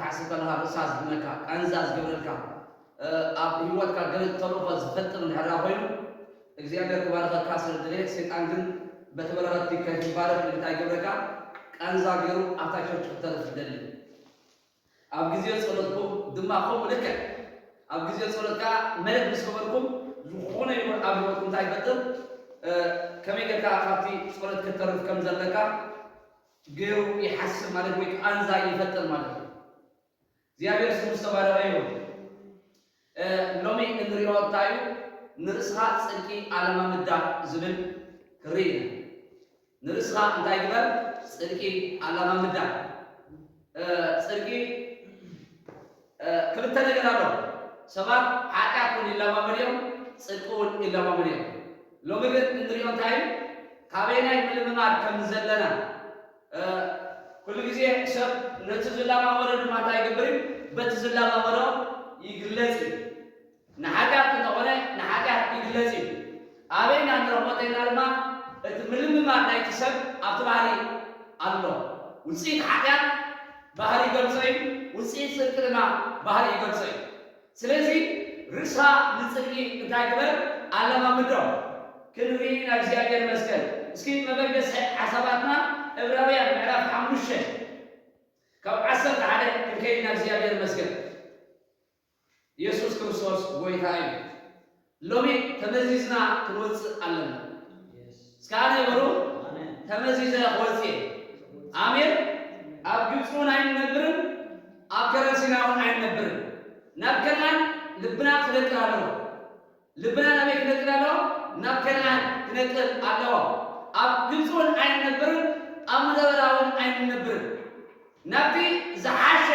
ክትሓስብ ከለኻ ርእሳ ዝህመካ፣ ቃንዛ ዝገብረልካ፣ እ፣ ኣብ ህይወትካ ገለ ተልእኾ ዝፈጥር እንድሕር ደኣ ኮይኑ፣ እግዚኣብሔር ክባርኸካ ስለ ዝደለየ፣ ሰይጣን ግን በቲ በረኸት ከይትባረኽ ኢሉ እንታይ ይገብረካ? ቃንዛ ገይሩ ኣብታ ቸርች ክትተርፍ ይደሊ። ኣብ ግዜ ጸሎትኩም ድማ ከምኡ ልክዕ፣ ኣብ ግዜ ጸሎት ከኣ መደብ ምስ ገበርኩም፣ ዝኾነ ይኹን ኣብ ህይወትኩም እንታይ ይፈጥር? እ፣ ከመይ ጌርካ ካብቲ ጸሎት ክትተርፍ ከም ዘለካ ገይሩ ይሓስብ ማለት ወይ ቃንዛ ይፈጥር ማለት እዩ። እግዚኣብሔር ስሙ ዝተባረኸ ይኹን። እ፣ ሎሚ እንሪኦ እንታይ እዩ? ንርእስኻ ጽድቂ ኣለማምዳ ዝብል ክርኢ ኢና። ንርእስኻ እንታይ ግበር? ጽድቂ ኣለማምዳ። እ፣ ጽድቂ፣ እ፣ ክልተ ነገር ኣሎ። ሰባት ሓጢኣት እውን ይለማመዱ እዮም፣ ጽድቂ እውን ይለማመዱ እዮም። ሎሚ ግን እንሪኦ እንታይ እዩ? ካበየናይ ምልምማድ ከም ዘለና፣ እ፣ ኩሉ ግዜ ሰብ ነቲ ዝለማመዶ ድማ እንታይ ይገብር እዩ? በቲ ዝለማመዶ ይግለጽ እዩ። ንሓጢኣት እንተኾነ ንሓጢኣት ይግለጽ እዩ። ኣበይ ኢና ንረኽቦ እንተኢልና ድማ እቲ ምልምማድ ናይቲ ሰብ ኣብቲ ባህሪ ኣሎ። ውጽኢት ሓጢኣት ባህሪ ይገልጾ እዩ፣ ውጽኢት ጽድቂ ድማ ባህሪ ይገልጾ እዩ። ስለዚ ርእሳ ንጽድቂ እንታይ ግበር? ኣለማምዶ። ክንርኢ ኢና። እግዚኣብሔር ይመስገን። እስኪ መበገሲ ሓሳባትና ዕብራውያን ምዕራፍ ሓሙሽተ ካብ ዓሰርተ ሓደ ክንከይድ ኢና። እግዚኣብሔር ይመስገን። ኢየሱስ ክርስቶስ ጎይታ እዩ። ሎሚ ተመዚዝና ክንወጽእ ኣለና። እስከ ኣነ በሉ፣ ተመዚዘ ክወጽእ እየ። ኣሜን። ኣብ ግብጺ እውን ኣይንነብርን፣ ኣብ ከረን ሲና እውን ኣይንነብርን። ናብ ከነኣን ልብና ክነቅል ኣለዎ። ልብና ናበይ ክነቅል ኣለዎ? ናብ ከነኣን ክነቅል ኣለዎ። ኣብ ግብጺ እውን ኣይንነብርን፣ ኣብ ምድረ በዳ እውን ኣይንነብርን። ናብቲ ዝሓሸ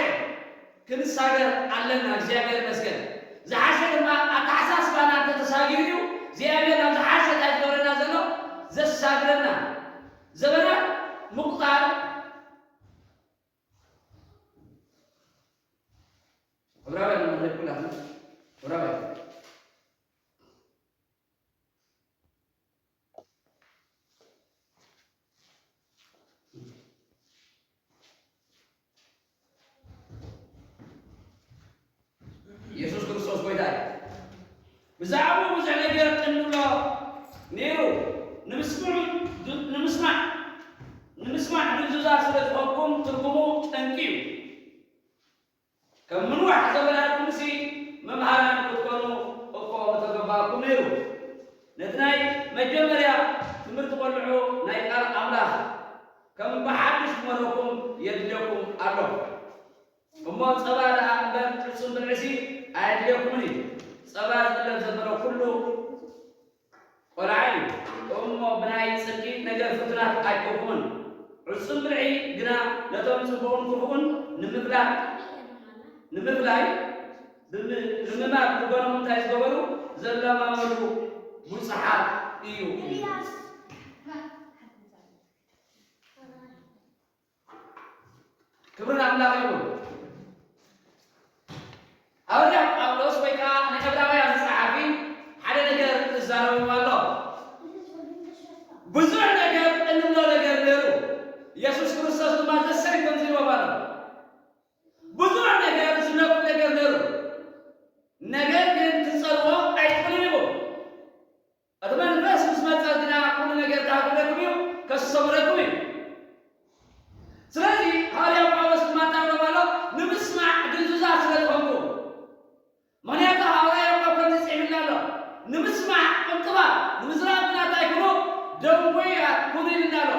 ክንሳገር ኣለና። እግዚኣብሔር ይመስገን። ዝሓሸ ድማ ኣተሓሳስባና እንተተሳጊሩ እዩ እግዚኣብሔር ናብ ዝሓሸ እንታይ ዝገብረና ዘሎ? ዘሳግረና። ዘበናት ምቁጻር ዕብራውያን ንመልከት ኩላትና ዕብራውያን ኢየሱስ ክርስቶስ ጎይታ እዩ። ብዛዕባኡ ብዙሕ ነገር እንብሎ ነይሩ። ንምስምዑ፣ ንምስማዕ፣ ንምስማዕ ድንዙዛት ስለ ዝኾንኩም ትርጉሙ ጠንቂ እዩ። ከም ምንዋሕ ዘበናትኩምሲ መምሃራን ክትኮኑ እኮ ምተገባእኩም ነይሩ። ነቲ ናይ መጀመርያ ትምህርቲ ቆልዑ ናይ ቃል ኣምላኽ ከም ብሓድሽ ክመረኩም የድልየኩም ኣሎ። እሞ ጸባ ደኣ እምበር ፍጹም ብልዕሲ ኣየድልየኩምን እዩ። ጸባ ዝጥለብ ዘበለ ኩሉ ቆልዓ እዩ። እሞ ብናይ ጽድቂ ነገር ፍቱናት ኣይኮንኩምን። ዕጹም ብልዒ ግና ነቶም ጽቡቕን ክፉእን ንምፍላ-፣ ንምፍላይ ብም-፣ ብምማር ልቦኖም እንታይ ዝገበሩ? ዘለማመዱ ብዙሓት እዩ። ክብሪ ንኣምላኽ ይኹን። ሃዋርያ ጳውሎስ ወይ ከዓ ንዕብራውያን ጸሓፊ ሓደ ነገር ይዛረብዎም ኣሎ። ብዙሕ ነገር እንብሎ ነገር ነይሩ። ኢየሱስ ክርስቶስ ድማ ዘሰሪ ከምዚ ኢልዎም ኣሎ። ብዙሕ ነገር ዝነብር ነገር ነይሩ። ነገር ግን ትጸልዎ ኣይትኽእሉን ኢሉ። እቲ መንፈስ ምስ መጸ ግና ኩሉ ነገር ክሃብለኩም እዩ፣ ከስተምረኩም እዩ። ስለዚ ሃዋርያ ጳውሎስ ድማ እንታይ ይብሎም ኣሎ? ንምስማዕ ድንዙዛት ስለ ዝኾንኩም። ምኽንያቱ ሃዋርያ ያዕቆብ ከምዚ ጽሒፉልና ኣሎ፣ ንምስማዕ ቁጥባት፣ ንምዝራብ ግና እንታይ ኩኑ? ደንጉያት ኩኑ ኢሉና ኣሎ።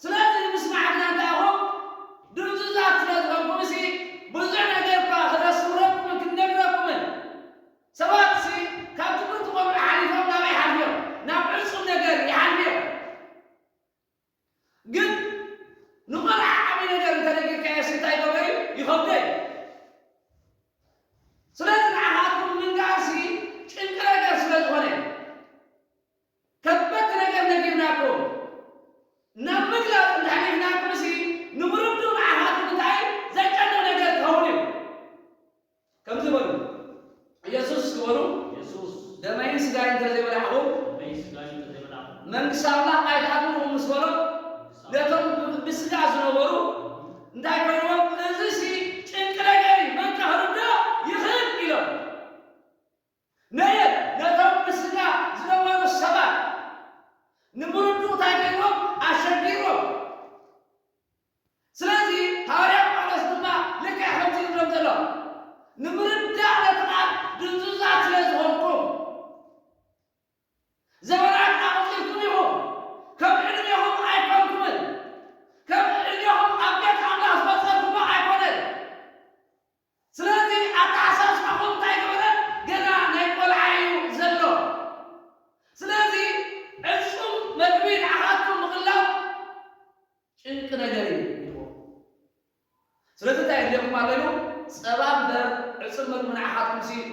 ስለዚ ንምስማዕ ግና እንታይ ኢኹም? ድንዙዛት ስለ ዝኾንኩም፣ እሲ ብዙሕ ነገር እኳ ክነስተምረኩምን ክንነግረኩምን፣ ሰባትሲ ካብ ትምህርቲ ቆልዑ ሓሊፎም ናበይ ይሓልፉ እዮም? ናብ ዕጹም ነገር ይሓልፉ እዮም። ግን ንቆልዓ ዓብዪ ነገር እንተነጊርካዮሲ እንታይ ይገብሮ እዩ? ይኸብዶ እዩ። ስለዚ ንዓኻትኩም ምንጋርሲ ጭንቂ ነገር ስለ ዝኾነ፣ ከበድቲ ነገር ነጊርናኩም ናብ ምግላጽ እንተሓሊፍናኩምሲ፣ ንምርድኡ ንዓኻትኩም እንታይ ዘጨንቕ ነገር ክኸውን እዩ። ከምዚ በሉ፣ ኢየሱስ ክበሉ፣ ኢየሱስ፣ ደመይን ስጋይን እንተዘይበላዕኹም፣ ደመይን ስጋይን እንተዘይበላዕኹም፣ መንግስቲ ኣምላኽ ኣይትኣትዉን ኢኹም ምስ በሎም፣ መንግስቲ ኣምላኽ ነቶም ብ-፣ ብስጋ ዝነበሩ እንታይ ኮይንዎም? እዚሲ ጭንቂ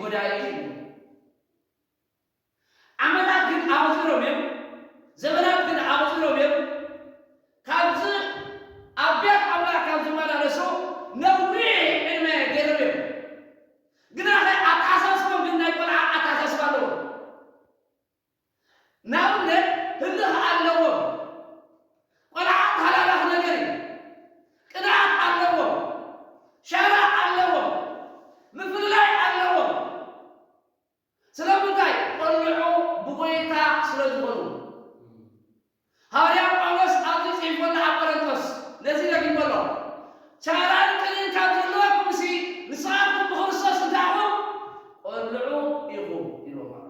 ጎዳኢ እዩ። ዓመታት ግን ኣቑጺሮም እዮም፣ ዘመናት ግን ኣቑጺሮም እዮም። ካብዚ ኣብ ቤት ኣምላኽ ካብ ዝመላለሱ ነዊሕ ዕድመ ገይሮም እዮም። ግናኸ ኣተሓሳስቦም ግን ናይ ቆልዓ ኣተሓሳስባ ኣለዎም። ንኣብነት ህልኽ ኣለዎም። ቆልዓ ተሃላላኽ ነገር እዩ። ቅንኣት ኣለዎም። ሻራ ኣለዎም። ምፍልላይ ኣለዎም። ስለምንታይ? ቆልዑ ብጎይታ ስለ ዝኾኑ። ሃዋርያ ጳውሎስ ኣብዚ ጽሒፉ ኣሎ ኣብ ቆረንቶስ፣ ነዚ ደጊሙ ኣሎ። ቻራን ቅንን ካብ ዘለወኩምሲ ንስኻትኩም ብክርስቶስ እንታኹም ቆልዑ ኢኹም ኢልዎም ኣሎ።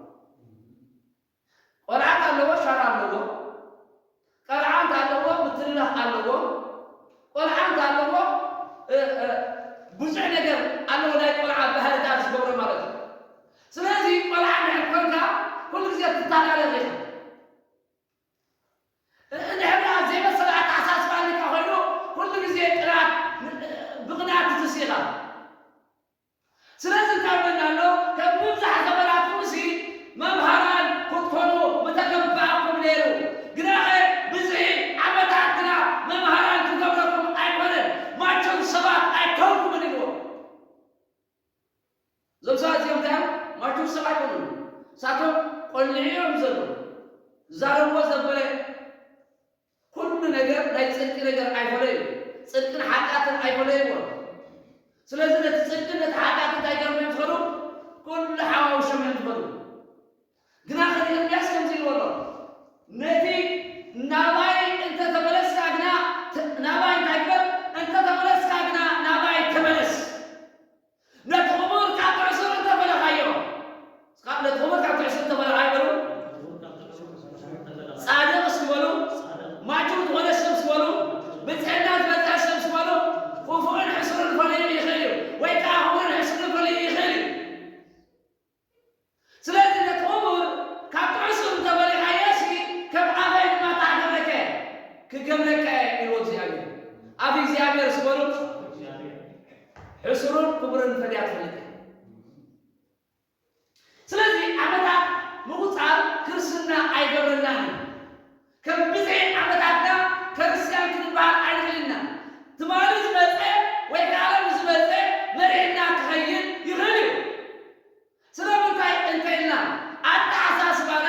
ቆልዓ ኣለዎ፣ ሻራ ኣለዎ። ቆልዓ እንተ ኣለዎ፣ ምትልላኽ ኣለዎ። ቆልዓ እንተ ኣለዎ፣ እ፣ እ፣ ብዙሕ ነገር ኣለዎ፣ ናይ ቆልዓ ባህርታት ዝገብሮ ማለት እዩ። ስለዚ ቆልዓ እንድሕር ኮንካ፣ ኩሉ ግዜ ትተላለኽ ኢኻ። እ፣ እንድሕር ደኣ ዘይመሰለ ኣተሓሳስባ ኣለካ ኮይኑ፣ ኩሉ ግዜ ቅንኣት፣ ብቕንኣት ትትስ ኢኻ። ስለዚ እንታይ ይብለና ኣሎ? ከም ምብዛሕ ዘመናትኩምሲ መምሃራን ክትኮኑ ምተገባእኩም ነይሩ። ግናኸ ብዝሒ ዓመታት ግና መምሃራን ክገብረኩም ኣይኮነን፣ ማቹር ሰባት ኣይኮንኩምን ኢልዎም። እዞም ሰባት እዚኦም እንታይ እዮም? ማቹር ሰብ ኣይኮኑን። ንሳቶም ቆልዑ እዮም ዘለዉ። ዝዛረብዎ ዘበለ ኩሉ ነገር ናይ ጽድቂ ነገር ኣይፈለዩ። ጽድቅን ሓጢኣትን ኣይፈለይዎን። ስለዚ ነቲ ጽድቅን ነቲ ሓጢኣትን እንታይ ገይሮም እዮም ዝኸዱ? ኩሉ ሓዋውሶም እዮም ዝኸዱ። ግና ከዚ ኤርምያስ ከምዚ ኢልዎ ኣሎ፣ ነቲ ናባይ እንተ ተመለስካ ግና፣ ተ-፣ ናባይ እንታይ ግበር? እንተ ተመለስካ ግና ናባይ ተመለስ። ነቲ ክቡር ካብ ትዕሱር እንተፈለኻዮ፣ እስኻ ነቲ ክቡር ካብ ትዕሱር እንተፈለኻዮ በሉ። ጻድቕ እስኪ በሉ። ማቹር ዝኾነ ሰብ እስኪ በሉ። ብጽሕና ዝበጽሐ ሰብ እስኪ በሉ። ክፉእን ሕሱርን ፈሊዩ ይኽእል እዩ። ወይ ከዓ ክቡርን ሕሱርን ፈሊዩ ይኽእል እዩ። ስለዚ ነቲ ክቡር ካብ ትዕሱር እንተፈሊኻዮሲ፣ ከም ኣፈይ ድማ እንታይ ክገብረካ እየ? ክገብረካ እየ ኢልዎ እግዚኣብሔር። ኣፍ እግዚኣብሔር እስኪ በሉ። ሕሱርን ክቡርን ፈሊያ ትፈልጥ እያ። ስለዚ ዓመታት ምቑጻር ክርስትና ኣይገብረናን እዩ። ከም ብዝሒ ዓመታትና ክርስትያን ክንበሃል ኣይንኽእልን ኢና። ትማሊ ዝመጸ ወይ ከዓ ሎሚ ዝመጸ መሪሕና ክኸይድ ይኽእል እዩ። ስለምንታይ እንተ ኢልና፣ ኣተሓሳስባና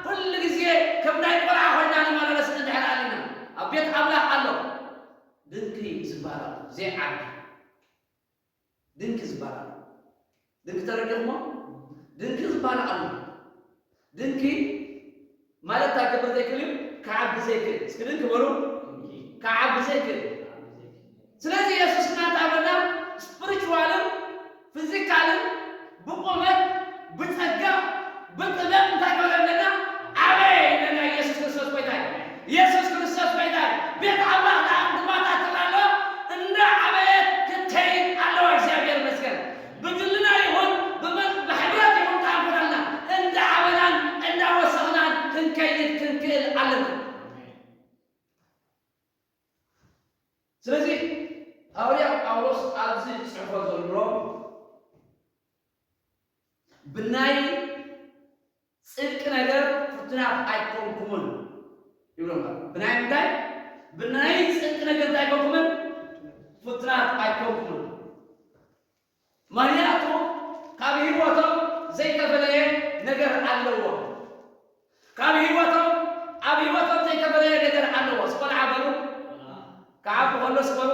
ኩሉ ግዜ ከም ናይ ቆልዓ ኮይና ንመላለስ እንድሕር ኣሊና፣ ኣብ ቤት ኣምላኽ ኣሎ ድንኪ ዝበሃል ኣሎ፣ ዘይዓቢ ድንኪ ዝበሃል ኣሎ። ድንኪ ተረዲእኹሞ? ድንኪ ዝበሃል ኣሎ። ድንኪ ማለት እንታይ ክገብር ዘይክእል እዩ? ክዓቢ ዘይክእል። እስኪ ድንኪ በሉ። ክዓቢ ዘይክእል። ስለዚ የሱስ እና እንታይ በለና? ስፕሪቹዋልን ፊዚካልን ብቁመት፣ ብጸጋ፣ ብጥበብ እንታይ ገበረ ኣለና? ዓበየ ኢለና። ኢየሱስ ክርስቶስ ጎይታ እዩ። ኢየሱስ ክርስቶስ ጎይታ እዩ። ቤት ኣምላኽ ደኣ ግንባታ ትብላ ኣለዋ፣ እንዳ ዓበየት ክትከይድ ኣለዋ። እግዚኣብሔር ይመስገን። ብግልና ይኹን ብመን-፣ ብሕብረት ይኹን ከኣ እንኮን ኣለና፣ እንዳ ዓበናን እንዳ ወሰኽናን ክንከይድ ክንክእል ኣለና። ስለዚ ሃዋርያ ጳውሎስ ኣብዚ ዝጽሕፎ ዘሎ ብናይ ጽድቂ ነገር ፍቱናት ኣይኮንኩምን ይብሎም ኣሎ። ብናይ ምንታይ? ብናይ ጽድቂ ነገር እንታይ ኣይኮንኩምን? ፍቱናት ኣይኮንኩምን። ምኽንያቱ ካብ ህይወቶም ዘይተፈለየ ነገር ኣለዎም። ካብ ህይወቶም፣ ኣብ ህይወቶም ዘይተፈለየ ነገር ኣለዎ። እስኪ ቆልዓ በሉ። ክዓቢ ከሎ እስኪ በሉ።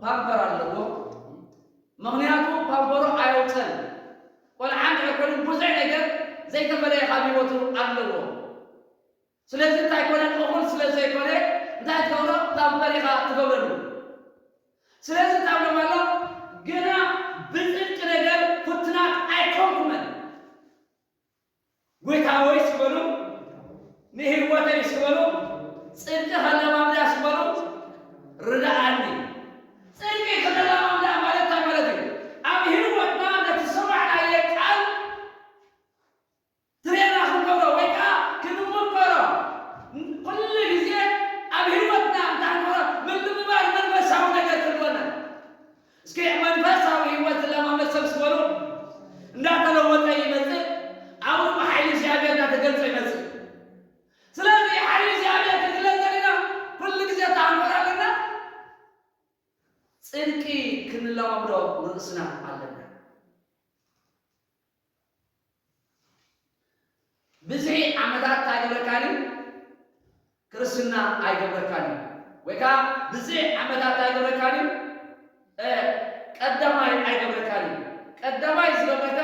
ፓምፐር ኣለዎ። ምኽንያቱ ፓምፐሩ ኣየውፀን። ቆልዓ እንድሕር ኮይኑ ብዙሕ ነገር ዘይተፈለየ ካብ ህይወቱ ኣለዎ። ስለዚ እንታይ ኮነ? እኹል ስለ ዘይኮነ እንታይ ትገብሮ? ፓምፐር ኢኻ ትገብረሉ። ስለዚ እንታይ ብሎም ኣሎ? ግና ብጽድቂ ነገር ፍቱናት ኣይኮንኩምን። ጎይታ ሆይ እስኪ በሉ፣ ንህይወተይ እስኪ በሉ፣ ጽድቂ ከለማምዳ እስኪ በሉ፣ ርድኣኒ። ጽድቂ ከተለማምዳ ማለት እንታይ ማለት እዩ? ኣብ ህይወትና ነቲ ዝሰማዕናዮ ቃል ትሬና ክንገብሮ ወይ ከዓ ክንምኮሮ፣ ኩሉ ግዜ ኣብ ህይወትና እንታይ ክንገብሮ? ምልምማድ መንፈሳዊ ነገር ክህልወና። ኣይገብረካን እዩ። ወይ ከዓ ብዘይ ዓመታት ኣይገብረካን እዩ። እ፣ ቀዳማይ ኣይገብረካን እዩ። ቀዳማይ ዝገብረካ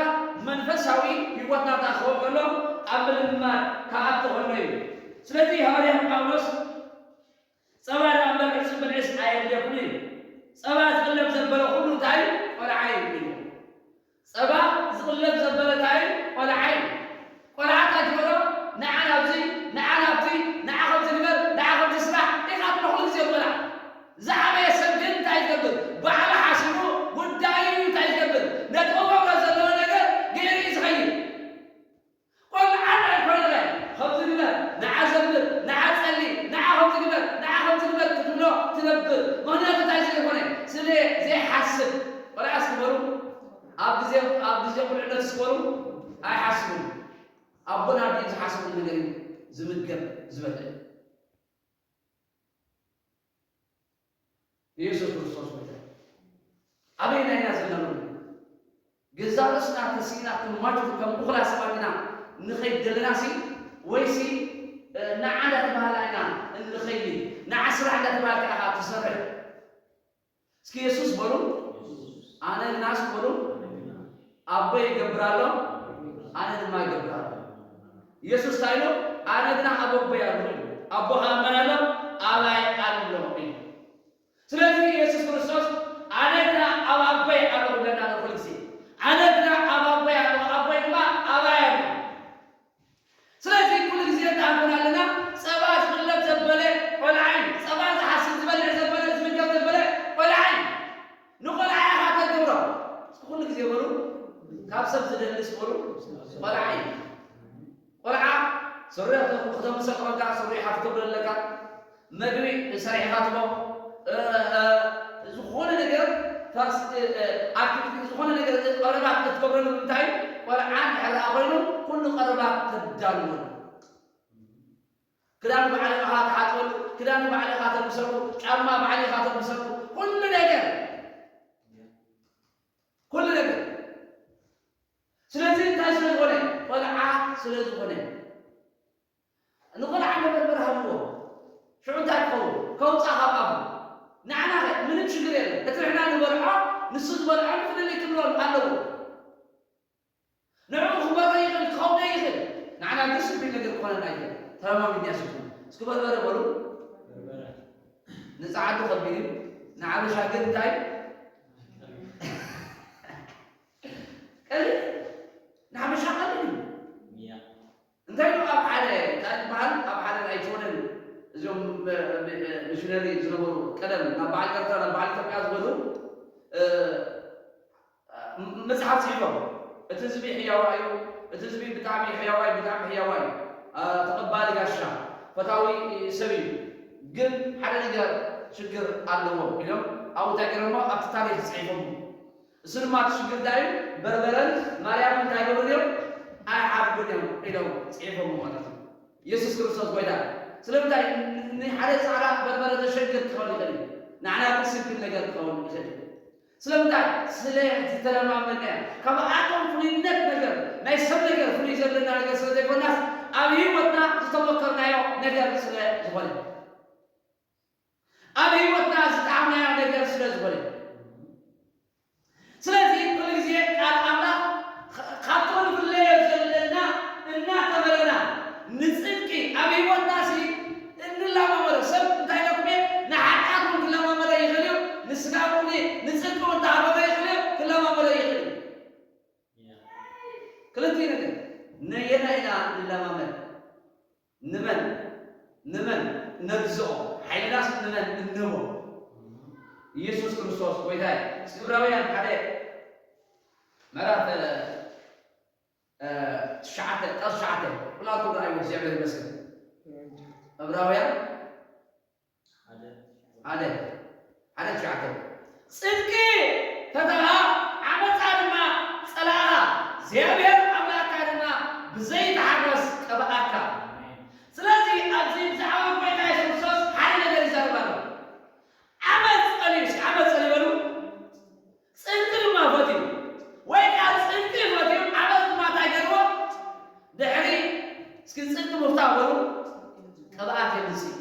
መንፈሳዊ ህይወትና ክኸውን ከሎ ኣብ ምልማድ ክኣቱ ከሎ እዩ። ስለዚ ሃዋርያ ጳውሎስ ጸባ ደኣ እምበር ዕጽ ብልዕስ ኣየድልየኩምን እዩ። ጸባ ዝቕለብ ዘበለ ኩሉ እንታይ እዩ? ቆልዓ እዩ ኢሉ። ጸባ ዝቕለብ ዘበለ እንታይ እዩ? ቆልዓ እዩ። ቆልዓ እንታይ ትበሎ? ንዓ ናብዚ፣ ንዓ ናብቲ፣ ንዓ ከምዚ ግበር፣ ንዓ ከምዚ ስራሕ ኢኻ ትብሎ ኩሉ ግዜ ቆልዓ። ዝዓበየ ሰብ ግን እንታይ ዝገብር? ባዕሉ ሓሲቡ ጉዳዩ እንታይ ዝገብር? ነቲ ክገብሮ ዘለዎ ነገር ገይሩ እዩ ዝኸይድ። ቆልዓ እንታይ ኮይነ? ከምዚ ግበር፣ ንዓ ዘምር፣ ንዓ ጸሊ፣ ንዓ ከምዚ ግበር፣ ንዓ ከምዚ ግበር ክትብሎ ትነብር። ምኽንያቱ እንታይ ስለ ዝኾነ? ስለ ዘይሓስብ። ቆልዓ እስኪ በሉ፣ ኣብ ግዜ፣ ኣብ ግዜ ቁልዕነት እስኪ በሉ፣ ኣይሓስብን። ኣቦን ኣዲን ዝሓስብሉ ነገር እዩ ዝምገብ፣ ዝበልዕ። ኢየሱስ ክርስቶስ ጎይታ። ኣበየናይ ኢና ዘለና ሎሚ? ገዛእ ርእስና ተሲእና ከም ማቹር፣ ከም እኹላት ሰባት ኢና ንኸይድ ዘለና ሲ፣ ወይሲ፣ እ፣ ንዓ እንዳተባህልና ኢና እንኸይድ? ንዓ ስራሕ እንዳተባህልካ ኢኻ ትሰርሕ። እስኪ የሱስ በሉ፣ ኣነ ግናስ በሉ፣ ኣቦይ ይገብር ኣሎ፣ ኣነ ድማ ይገብር ኣሎ። የሱስ እንታይ ኢሉ? ኣነ ግና ኣብ ኣቦይ ኣለኹ ኢሉ። ኣቦ ኸኣ መን ኣሎ? ኣባይ ኣሎ ኢሉ። ስለዚ የሱስ ክርስቶስ ኣነ ግና ኣብ ኣቦይ ኣለኹ ይብለና ኣሎ ኩሉ ግዜ። ኣነ ግና ኣብ ኣቦይ ኣለኹ፣ ኣቦይ ድማ ኣባይ ኣሎ። ስለዚ ኩሉ ግዜ እንታይ ንኮን ኣለና? ጸባ ዝቕለብ ዘበለ ቆልዓ እዩ። ጸባ ዝሓስብ ዝበልዕ ዘበለ ዝምገብ ዘበለ ቆልዓ እዩ። ንቆልዓ ኢኻ ተገብሮ። እስኪ ኩሉ ግዜ በሉ፣ ካብ ሰብ ዝደልስ በሉ ቆልዓ እዩ። ቆልዓ ስረ ክተምሰ ከኾንካ ስረ ኢኻ ክትገብሮ ኣለካ። መግቢ ሰሪሕኻ ትቦ፣ እ፣ እ፣ ዝኾነ ነገር ፋስ-፣ እ፣ እ፣ ኣክቲቪቲ ዝኾነ ነገር ቀረባት ክትገብረሉ እንታይ እዩ? ቆልዓ እንድሕር ደኣ ኮይኑ ኩሉ ቀረባት ተዳልወሉ። ክዳን ባዕልኻ ትሓጽበሉ፣ ክዳን ባዕልኻ ተልብሰሉ፣ ጫማ ባዕልኻ ተልብሰሉ፣ ኩሉ ነገር፣ ኩሉ ነገር። ስለዚ እንታይ ስለ ዝኾነ? ቆልዓ ስለ ዝኾነ። ንቆልዓ መበርበሪ ሃብዎ። ሽዑ እንታይ ክኸውን? ከውፅኣ ካብ ኣፉ። ንዓና ኸ ምንም ሽግር የለን። እቲ ንሕና ንበልዖ፣ ንሱ ዝበልዖ ፍልልይ ክብሎ ኣለዎ። ንዕኡ ክበርር ይኽእል፣ ክኸብዶ ይኽእል። ንዓና ግን ስቢል ነገር ክኾነና ይኽእል። ተለማሚድና ስኹም። እስኪ በርበረ በሉ። ንፀዓዱ ከቢድ እዩ። ንዓበሻ ግን እንታይ? ቀሊል። ንሓበሻ ቀሊል እዩ። እንታይ ነው ኣብ ሓደ፣ እንታይ ዝበሃል? ኣብ ሓደ ናይ ሽወደን፣ እዚኦም ብ-፣ ብ-፣ ሚሽነሪ ዝነበሩ ቀደም ናብ በዓል ኤርትራ፣ ናብ በዓል ኢትዮጵያ ዝበሉ፣ እ፣ እ፣ መጽሓፍ ጽሒፎም። እቲ ህዝቢ ሕያዋ እዩ፣ እቲ ህዝቢ ብጣዕሚ ሕያዋ እዩ፣ ብጣዕሚ ሕያዋ እዩ። እ፣ ተቐባሊ ጋሻ፣ ፈታዊ ሰብ እዩ። ግን ሓደ ነገር ሽግር ኣለዎ ኢሎም ኣብኡ እንታይ ገይሮሞ? ኣብቲ ታሪኽ ጽሒፎም። እሱ ድማ እቲ ሽግር እንታይ እዩ? በርበረን ማርያምን እንታይ ገብሩ እዮም? ኣይሓድጉን እዮም ኢሎም ጽሒፎም ማለት እዩ። ኢየሱስ ክርስቶስ ጎይታ። ስለምንታይ? ን-፣ ንሓደ ጻዕዳ በርበረ ዘሸግር ክኸውን ይኽእል እዩ። ንዓና ግን ስግር ነገር ክኸውን ይኽእል እዩ። ስለምንታይ? ስለ ዝተለማመድና። ካብኣቶም ፍሉይነት ነገር፣ ናይ ሰብ ነገር ፍሉይ ዘለና ነገር ስለ ዘይኮናስ፣ ኣብ ህይወትና ዝተመከርናዮ ነገር ስለ ዝኾነ። ኣብ ህይወትና ዝጠዓምናዮ ነገር ስለ ዝኾነ። ስለዚ ኩሉ ግዜ ቃል ኣምላኽ ካ-፣ ካብቶም ንፍለዮ ዘለና እናተመረና ንጽድቂ ኣብ ህይወትና ሲ እንላማመዶ። ሰብ እንታይ ኢለኩም እየ? ንሓጢኣት እውን ክለማመዶ ይኽእል እዩ። ንስጋ እውን ንጽድቂ እውን ተሃበዶ ይኽእል እዩ። ክለማመዶ ይኽእል እዩ። ክልቲኡ ነገር ነየናይ ኢና ንለማመድ? ንመን? ንመን ነግዝኦ? ሓይልናስ ንመን እንህቦ? ኢየሱስ ክርስቶስ ጎይታ እዩ። እስኪ ዕብራውያን ሓደ ምዕራፍ፣ እ፣ እ፣ ትሽዓተ፣ ቁጽሪ ትሽዓተ። ኩላቱ ረኣይዎ፣ እግዚኣብሔር ይመስገን። ዕብራውያን ሓደ፣ ሓደ ትሽዓተ። ጽድቂ ፈተኻ፣ ዓመጻ ድማ ጸላእኻ፣ እግዚኣብሔር ኣምላኽካ ድማ ብዘይተሓረስ ቀብኣካ። ስለዚ ኣብዚ ብዛዕባ ጎይታ የሱስ ክርስቶስ ሓደ ነገር ይዛረብ ኣሎ። ዓመጽ ጸልዩ፣ እስኪ ዓመጽ ጸልዩ በሉ። ጽድቂ ድማ ፈትዩ፣ ወይ ከዓ ጽድቂ ፈትዩ ዓመጽ ድማ እንታይ ገይርዎ? ድሕሪ እስኪ ጽድቂ ምፍታው በሉ፣ ቅብኣት የምጽእ።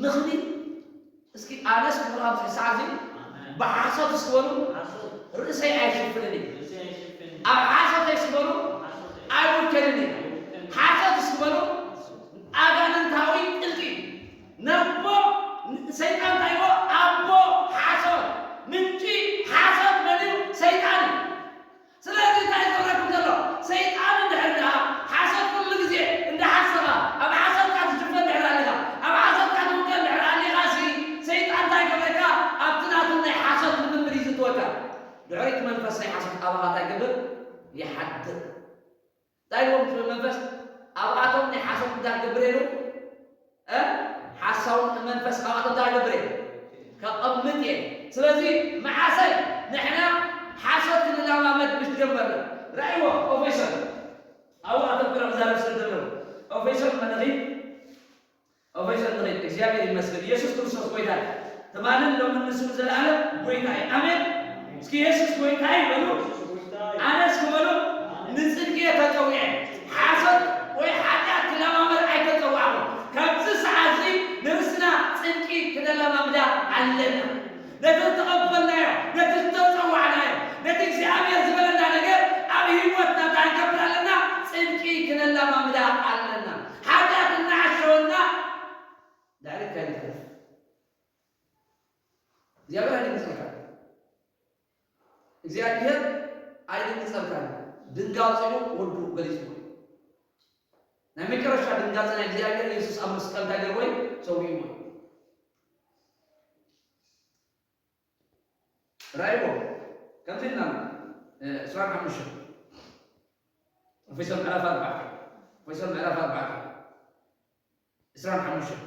ምኽኒ። እስኪ ኣነስ ክብሉ ኣብዚ ሰዓት እዚ ብሓሶት እስኪ በሉ፣ ርእሰይ ኣይሽፍንን እዩ። ኣብ ሓሶተይ እስኪ በሉ፣ ኣይውከልን እዩ። ሓሶት እስኪ በሉ፣ ኣጋንንታዊ ጥልቂ ነቦ ሰይጣን እንታይ ይብሎ? ኣቦ ሓሶት፣ ምንጪ ሓሶት መን እዩ? ሰይጣን እዩ። ስለዚ እንታይ ዝገብረኩም ዘሎ? ሰይጣን እንድሕር ደኣ ሓሶት ኩሉ ግዜ እንዳሓሰኻ፣ ኣብ ሓሶትካ ትሽፈን እንድሕር ኣሊኻ፣ ኣብ ሓሶትካ ትውከል እንድሕር ኣሊኻሲ፣ ሰይጣን እንታይ ይገብረካ? ኣብቲ ናቱ ናይ ሓሶት ልምምድ እዩ ዝእትወካ። ድሕሪት መንፈስ ናይ ሓሶት ኣባኻ እንታይ ይገብር? ይሓድር። እንታይ ኢልዎም እቲ መንፈስ? ኣብኣቶም ናይ ሓሶት እንታይ ክገብር ኢሉ? እ? ሓሳውን መንፈስ ኣብኣቶም እንታይ ክገብር እየ? ከቐምጥ እየ። ስለዚ መዓሰይ ንሕና ሓሶት ክንለማመድ ምስ ጀመርና? ራእይዎ፣ ኦፌሰር። ኣብኡ ኣተኩረ ክዛረብ ስለ ዘለኹ። ኦፌሰር መለኺ፣ ኦፌሰር መለኺ፣ እግዚኣብሔር ይመስገን። ኢየሱስ ክርስቶስ ጎይታ እዩ። ትማልን ሎምን ንሱ ንዘለኣለም ጎይታ እዩ። ኣሜን። እስኪ ኢየሱስ ጎይታ እዩ በሉ። ኣነ እስኪ በሉ፣ ንጽድቂ እየ ተጸዊዐ። ሓሶት ወይ ሓጢኣት ክለማመድ ኣይተጸዋዕኩ። ካብዚ ሰዓት እዚ ንርእስና ጽድቂ ክነለማምዳ ኣለና። ነቲ ዝተቐበልናዮ፣ ነቲ ዝተጸዋዕናዮ፣ ነቲ እግዚኣብሔር ዝበለና ነገር ኣብ ህይወትና እንታይ ክንገብር ኣለና? ጽድቂ ክነለማምዳ ኣለና። ሓጢኣት እናዓሸወና ድሕሪት ከይንተርፍ። እግዚኣብሔር ኣይድንግጸልካን። እግዚኣብሔር ኣይድንግጸልካን። ድንጋጺኡ ወዱ ገሊጽዎ። ናይ መጨረሻ ድንጋጸ ናይ እግዚኣብሔር ኢየሱስ ኣብ መስቀል እንታይ ገይርዎ እዩ? ሰዊእዎ እዩ። ራእይዎ። ከምዚ ኢልና፣ እ፣ ዕስራን ሓሙሽተን። ኤፌሶን ምዕራፍ ኣርባዕተ። ኤፌሶን ምዕራፍ ኣርባዕተ። ዕስራን ሓሙሽተን።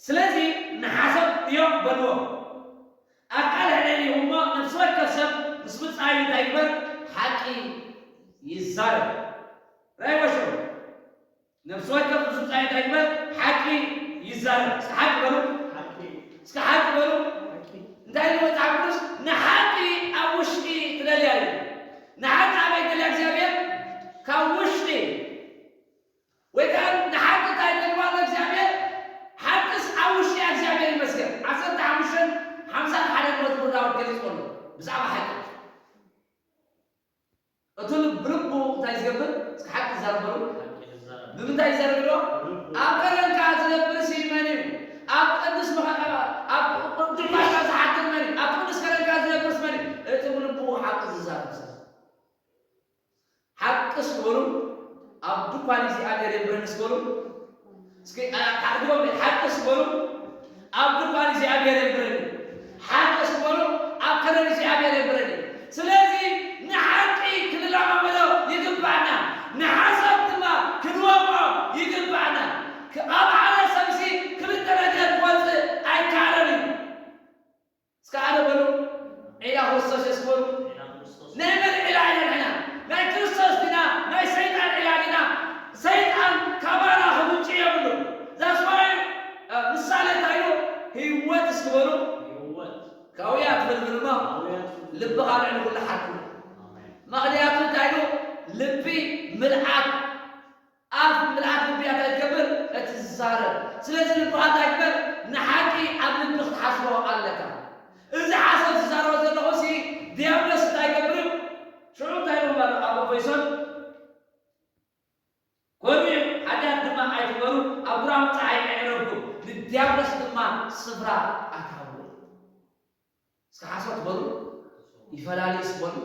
ስለዚ ንሓሶት ድዮ በልዎ። ኣካል ሕደን እዩ እሞ ነፍሲ ወከፍ ሰብ ምስ ብጻዩ እንታይ ይግበር? ሓቂ ይዛረብ። ራእይዎ ሽዑ። ነፍሲ ወከፍ ምስ ብጻዩ እንታይ ይግበር? ሓቂ ይዛረብ። እስኪ ሓቂ በሉ። ሓቂ። እስኪ ሓቂ በሉ። ሓቂ። እንታይ ኢሉ መጽሓፍ ቅዱስ? ንሓቂ ኣብ ውሽጢ ትደልያ እዩ። ንሓቂ ኣበይ ደልያ እግዚኣብሔር? ካብ ውሽጢ። ወይ ከዓ ንሓቂ እንታይ ደልዋ ኣሎ እግዚኣብሔር? ሓቅስ ኣብ ውሽጢ እግዚኣብሔር ይመስገን። ዓሰርተ ሓሙሽተን ሓምሳን ሓደን መዝሙር ዳዊት ገሊጽ ኣሎ። ብዛዕባ ሓቂ። እቱ ልብ-፣ ብልቡ እንታይ ዝገብር? እስኪ ሓቂ ዝዛረብ በሉ። ሓቂ ዝዛረብ። ብምንታይ ይዛረብ ኢልዎ? ብልቡ። ኣብ ከረንካ ዝነብርሲ መን እዩ? ኣብ ቅዱስ መኸ-፣ ኣብ ቅዱስ ማይካ ዝሓድር መን እዩ? ኣብ ቅዱስ ከረንካ ዝነብርስ መን እዩ? እቲ ብልቡ ሓቂ ዝዛረብ ሰብ። ሓቂ እስኪ በሉ፣ ኣብ ድኳን እግዚኣብሔር የንብረኒ እስኪ በሉ። እስኪ፣ አ፣ ሓድጎም ሓቂ እስኪ በሉ፣ ኣብ ድኳን እግዚኣብሔር የንብረኒ። ሓቂ እስኪ በሉ፣ ኣብ ከረን እግዚኣብሔር የንብረኒ። ስለዚ ንሓቂ ክንለማመዶ ይግባእና፣ ንሓሳብ ድማ ክንወቕዖ ይግባእና። ክ-፣ ኣብ ሓደ ሰብሲ ክልተ ነገር ክወፅእ ኣይከኣለን እዩ። እስከ ኣነ በሉ፣ ዒላ ክርስቶስ የስ በሉ። ናይ መን ዒላ ኢና ንሕና? ናይ ክርስቶስ ዲና? ናይ ሰይጣን ዒላ ዲና? ሰይጣን ካባና ክምንጭ የብሉን። ዛስዋይ፣ እ፣ ምሳሌ እንታይ ኢሉ? ህይወት እስኪ በሉ። ህይወት። ካውያ ትፍልፍል እሞ ካውያ ትፍልፍል። ልብኻ ልዕሊ ኩሉ ሓድጉ። ኣሜን። ምኽንያቱ እንታይ ኢሉ? ልቢ ምልዓት ኣፍ ምልኣት ልቢ እያ እንታይ ትገብር? እትዛረብ። ስለዚ ልብኻ እንታይ ግበር? ንሓቂ ኣብ ልቢ ክትሓስቦ ኣለካ። እዚ ሓሶት ዝዛረቦ ዘለኹ ሲ ዲያብሎስ እንታይ ይገብር እዩ? ሽዑ እንታይ ኢሎም ኣሎ ኣብ ኤፌሶን? ኮርዩ ሓጢኣት ድማ ኣይትግበሩ፣ ኣብ ጉራም ፀሓይ ኣዕረብኩም፣ ንዲያብሎስ ድማ ስፍራ ኣትሃብዎ። እስከ ሓሶት በሉ፣ ይፈላልይስ በሉ።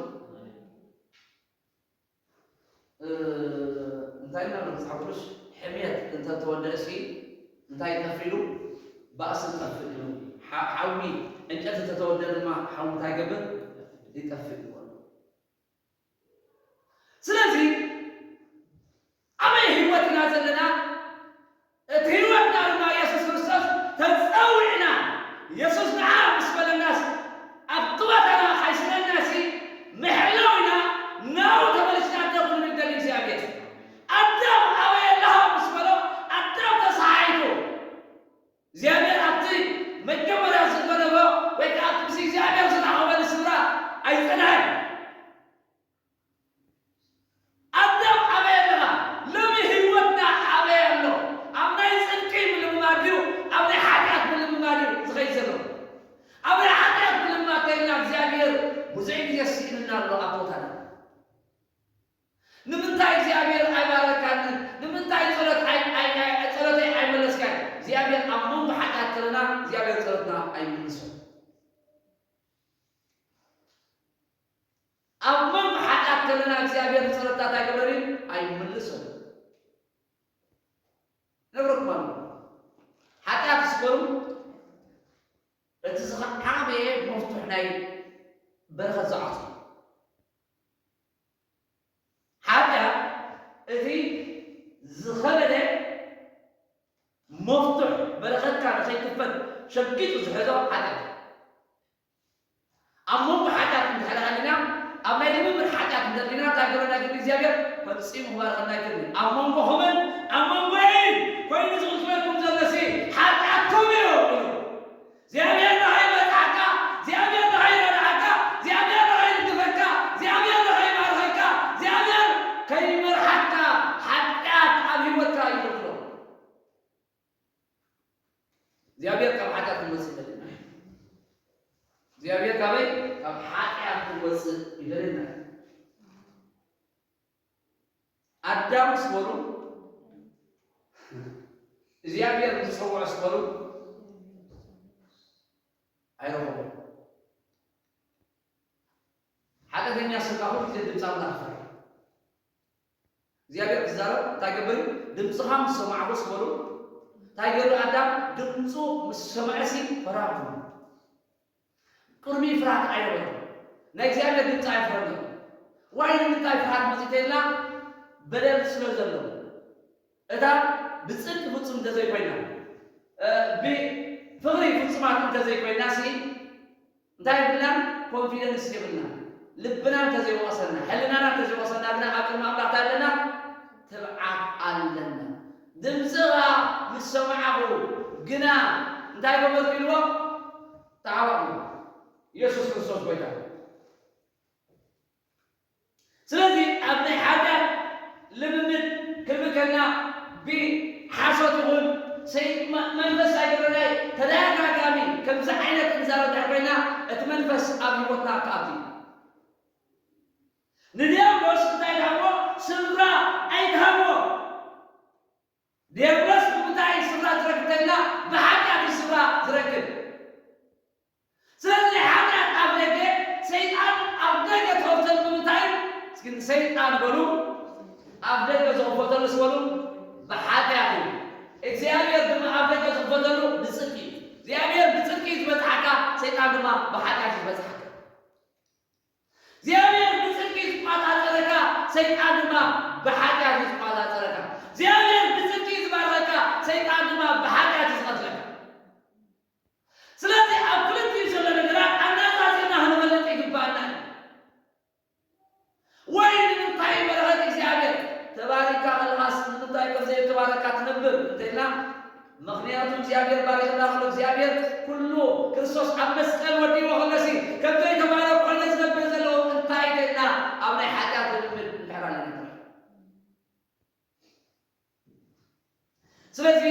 እ፣ እንታይ ኢልና ኣሎ መጽሓፍ ቅዱስ? ሕምየት እንተተወደእሲ እንታይ ይጠፍእ ኢሉ? ባእሲ ይጠፍእ ኢሉ። ሓ-፣ ሓዊ ዕንጨቲ እንተተወደአ ድማ ሓዊ እንታይ ይገብር? ይጠፍእ ኢሉ ኣሎ። ስለዚ ኣበይ ህይወት ኢና ዘለና? እቲ ህይወትና ድማ የሱስ ክርስቶስ ተጸዊዕና፣ የሱስ ንዓ ምስ በለናስ፣ ኣብቲ ቦታና ካይስነናሲ ምሕላው ኢና፣ ናብኡ ተመሊስና ደው ክንብል ደሊ እግዚኣብሔር። ኣዳም ኣበይ ኣለኻ ምስ በሎ፣ ኣዳም ተሰሓሒቱ። እግዚኣብሔር ኣብቲ መጀመርያ ዝገደቦ ወይ ከዓ ኣብቲ ምስ እግዚኣብሔር ዝተዓቐበሉ ስፍራ ኣይጸንሐን። ርእሶም ነግረኩም ኣሎ። ሓጢኣት ስገሩ፣ እቲ ዝዓበየ መፍቱሕ ናይ በረኸት ዝዓቱ። ሓጢኣት እቲ ዝኸበደ መፍቱሕ በረኸትካ ንኸይክፈት ሸጊጡ ዝሕዞ ሓጢኣት። ኣብ መንጎ ሓጢኣት እንድሕር ሃሊና፣ ኣብ ናይ ልምምድ ሓጢኣት እንተሊና፣ እንታይ ገበና ግን እግዚኣብሔር ፈጺሙ ክባርኸና ኣይክእልን። ኣብ መንጎኹምን ኣብ መንጎይን ኮይኑ ዝቕጽበኩም ዘለሲ ሓጢኣትኩም እዩ ኢሉ። እግዚኣብሔር ንኸይመጽኣካ፣ እግዚኣብሔር ንኸይረድኣካ፣ እግዚኣብሔር ንኸይድግፈካ፣ እግዚኣብሔር ንኸይባርኸካ፣ እግዚኣብሔር ከይመርሓካ ሓጢኣት ኣብ ህይወትካ ይኽልክሎ። እግዚኣብሔር ካብ ሓጢኣት ክንወፅእ ይደልና። እግዚኣብሔር ካበይ? ካብ ሓጢኣት ክንወፅእ ይደልና። ኣዳም ስበሉ እግዚኣብሔር ዝፀውዖ ስበሉ ኣይረኸቦ። ሓጢኣተኛ ሰብ ኩሉ ግዜ ድምፂ ኣምላኽ ይፈርሕ። እግዚኣብሔር ክዛረብ እንታይ ገበሩ? ድምፅኻ ምስ ሰማዕኹ ስበሉ እንታይ ገይሩ ኣዳም? ድምፁ ምስ ሰምዐሲ ፈራህ። ቅድሚ ፍርሃት ኣይነበረን። ናይ እግዚኣብሔር ድምፂ ኣይፈርህን። ዋይ ንምንታይ ፍርሃት መፂእ ተይልና? በደል ስለ ዘሎ። እታ ብፅድቂ ፍፁም እንተዘይኮይና፣ እ፣ ብፍቕሪ ፍፁማት እንተዘይኮይና ሲ እንታይ የብልናን? ኮንፊደንስ የብልና። ልብና እንተዘይወቐሰና፣ ሕልናና እንተዘይወቐሰና ግና ኣብ ቅድሚ ኣምላኽ እንታይ ኣለና? ትብዓት ኣለና። ድምፅኻ ምስ ሰማዕኹ ግና እንታይ ገበርኩ ኢልዎ? ተዓዋቑ። ኢየሱስ ክርስቶስ ጎይታ። ስለዚ ኣብ ናይ ሓጢኣት ልምምድ ክንብል ከለና ብሓሶት ይኹን ሰይ-፣ መ-፣ መንፈስ ኣይገበርናይ ተደጋጋሚ ከምዚ ዓይነት እንዛረብ ድሕር ኮይና እቲ መንፈስ ኣብ ህይወትና ክኣቱ እዩ። ንዲያብሎስ እንታይ ትሃቦ? ስፍራ ኣይትሃቦ። ዲያብሎስ ብምንታይ ስፍራ ዝረክብ ተልና? ብሓጢኣት እዩ ስፍራ ዝረክብ። ስለዚ ናይ ሓጢኣት ኣፍ ደገ ሰይጣን ኣብ ደገ ትኸፍተሉ ብምንታይ? እስኪ ንሰይጣን በሉ፣ ኣፍ ደገ ዝኸፈተሉ ስበሉ፣ ብሓጢኣት እዩ። እግዚኣብሔር ድማ ኣፍ ደገ ዝኸፈተሉ ብፅድቂ እዩ። እግዚኣብሔር ብፅድቂ እዩ ዝበፅሓካ፣ ሰይጣን ድማ ብሓጢኣት እዩ ዝበፅሓካ። እግዚኣብሔር ብፅድቂ እዩ ዝቆፃፀረካ፣ ሰይጣን ድማ ብሓጢኣት እዩ ዝቆፃፀረካ። እግዚኣብሔር ብፅድቂ እዩ ዝባርኸካ፣ ሰይጣን ድማ ብሓጢኣት እዩ ዝቐትለካ። ስለዚ ኣብ ክልቲኡ ዘሎ ነገራት ኣነፃፂርና ክንፈልጥ ይግባኣና እዩ። ወይ ንምንታይ በረኸት እግዚኣብሔር ተባሪካ ከለኻስ ንምንታይ ከም ዘይተባረካ ትነብር እንተኢልና፣ ምኽንያቱ እግዚኣብሔር ባሪኽና ከሎ እግዚኣብሔር ኩሉ ክርስቶስ ኣብ መስቀል ወዲእዎ ከሎሲ ከም ዘይተባረኩ ኮይነ ዝነብር ዘለዎ እንታይ ኢልና ኣብ ናይ ሓጢኣት ልምምድ እንድሕር ኣለና ጥራሕ። ስለዚ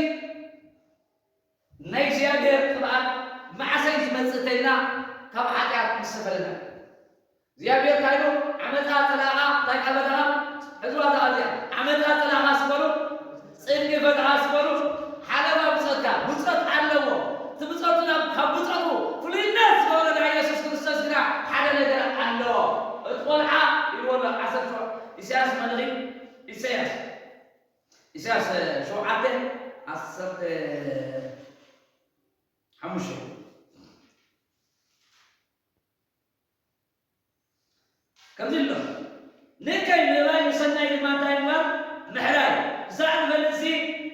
ናይ እግዚኣብሔር ቅብኣት መዓሰይ ዝመጽእ እንተኢልና ካብ ሓጢኣት ምስ ተፈለና። እግዚኣብሔር እንታይ ኢሉ? ዓመፃ ፀላእኻ እንታይ ቃል በለኻ? ሕዝዋ እዛ ቃል እዚኣ። ዓመፃ ፀላእኻ ስበሉ፣ ጽድቂ ፈትኻ ስበሉ። ሓለፋ ብጾትካ፣ ብጾት ኣለዎ። እቲ ብጾቱ ናብ፣ ካብ ብጾቱ ፍሉይነት ዝገበሮ ናይ የሱስ ክርስቶስ ግና ሓደ ነገር ኣለዎ። እቲ ቆልዓ ኢልዎ ኣሎ፣ ዓሰርተ ሸው-፣ ኢሳያስ መን ኢኺ? ኢሳያስ። ኢሳያስ ሸውዓተ ዓሰርተ ሓሙሽተ። ከምዚ ኣሎ፣ ንእከይ ምእባይ ንሰናይ ድማ እንታይ ምግባር? ምሕራይ። ክሳዕ ዝፈልጥሲ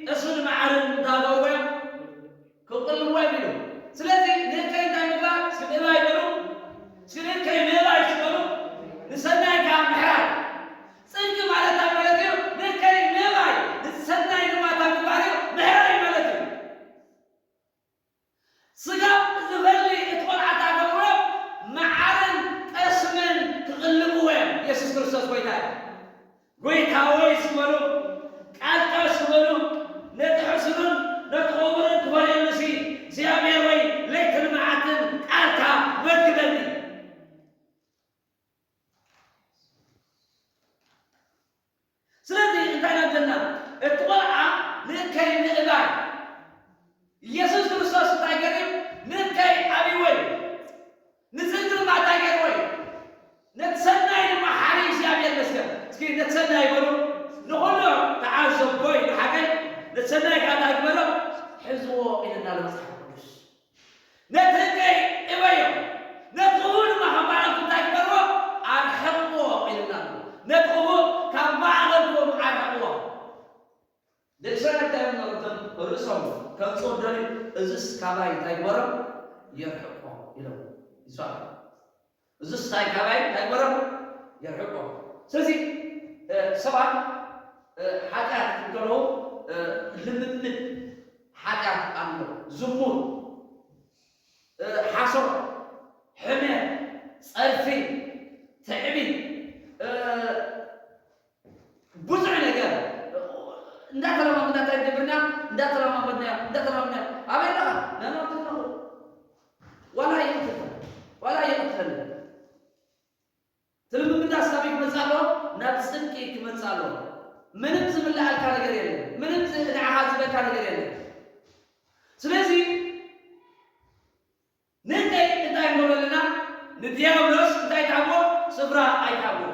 ጠስምን መዓርን እንታይ ክገብርዎ እዮም? ክቕልብዎ እዮም ኢሉ። ስለዚ ንእከይ እንታይ ምግባር? እስኪ ምእባይ በሉ። እስኪ ንእከይ ምእባይ እስኪ በሉ። ንሰናይ ከዓ ምሕራይ። ጽድቂ ማለት እንታይ ማለት እዩ? ንእከይ ምእባይ፣ ንሰናይ ድማ እንታይ ምግባር እዩ? ምሕራይ ማለት እዩ። ስጋብ ዝበሊ እቲ ቆልዓ እንታይ ክገብርዎ እዮም? መዓርን ጠስምን ክቕልብዎ እዮም። የሱስ ክርስቶስ ጎይታ እዩ። ጎይታ ሆይ ስበሉ፣ ቃልካ ስበሉ፣ ነቲ ሕሱርን ነቲ ክቡርን ክፈልየሉሲ፣ እግዚኣብሔር ወይ ለይትን መዓልትን ቃልካ መግበኒ። ስለዚ እንታይ ኢና ዘለና? እቲ ቆልዓ ንእከይ ምእባይ፣ ኢየሱስ ክርስቶስ እንታይ ገይሩ? ንእከይ ኣብይዎ እዩ። ንጽድቂ ድማ እንታይ ገይርዎ እዩ? ነቲ ሰናይ ድማ ሓርዩ እግዚኣብሔር ይመስገን። እስኪ ነቲ ሰናይ በሉ። ንኹሉ ሰናይ ከዓ እንታይ ግበሮ? ሕዝዎ ኢልና ኣሎ መጽሓፍ ቅዱስ። ነቲ ህገይ እበዮ፣ ነቲ ክፉእ ድማ ካብ ባዕልኩም እንታይ ግበርዎ? ኣርሕቕዎ ኢልና ኣሎ። ነቲ ክፉእ ካብ ማእኸልኩም ኣርሕቕዎ። ደቂ እስራኤል እንታይ እዮም ነሮም? ርእሶም ከምጽኡ ደልዩ፣ እዝስ ካባይ እንታይ ግበሮ? የርሕቆ ኢሎም ይስዋዕ። እዝስ እንታይ ካባይ እንታይ ግበሮ? የርሕቆ። ስለዚ፣ እ፣ ሰባት፣ እ፣ ሓጢኣት እንከለዉ፣ እ፣ ልምምድ ሓጢኣት ኣሎ። ዝሙት፣ እ፣ ሓሶት፣ ሕሜት፣ ጸርፊ፣ ትዕቢት፣ እ፣ ብዙሕ ነገር እንዳተለማመድና እንታይ ንገብርና? እንዳተለማመድና፣ እንዳተለማመድና። ኣበይ ኣለኻ? ናብና ትነኹ። ዋላ ይቕትል፣ ዋላ ይቕትል። ትልምምዳስ ናበይ ክመጽእ ኣለዎ? ናብ ጽድቂ ክመጽእ ኣለዎ። ምንም ዝምልኣልካ ነገር የለን። ምንም ዝ-፣ ንዓኻ ዝበካ ነገር የለን። ስለዚ ንእከይ እንታይ ንብሎ ኣለና? ንዲያብሎስ እንታይ ትሃብዎ? ስፍራ ኣይትሃብዎ።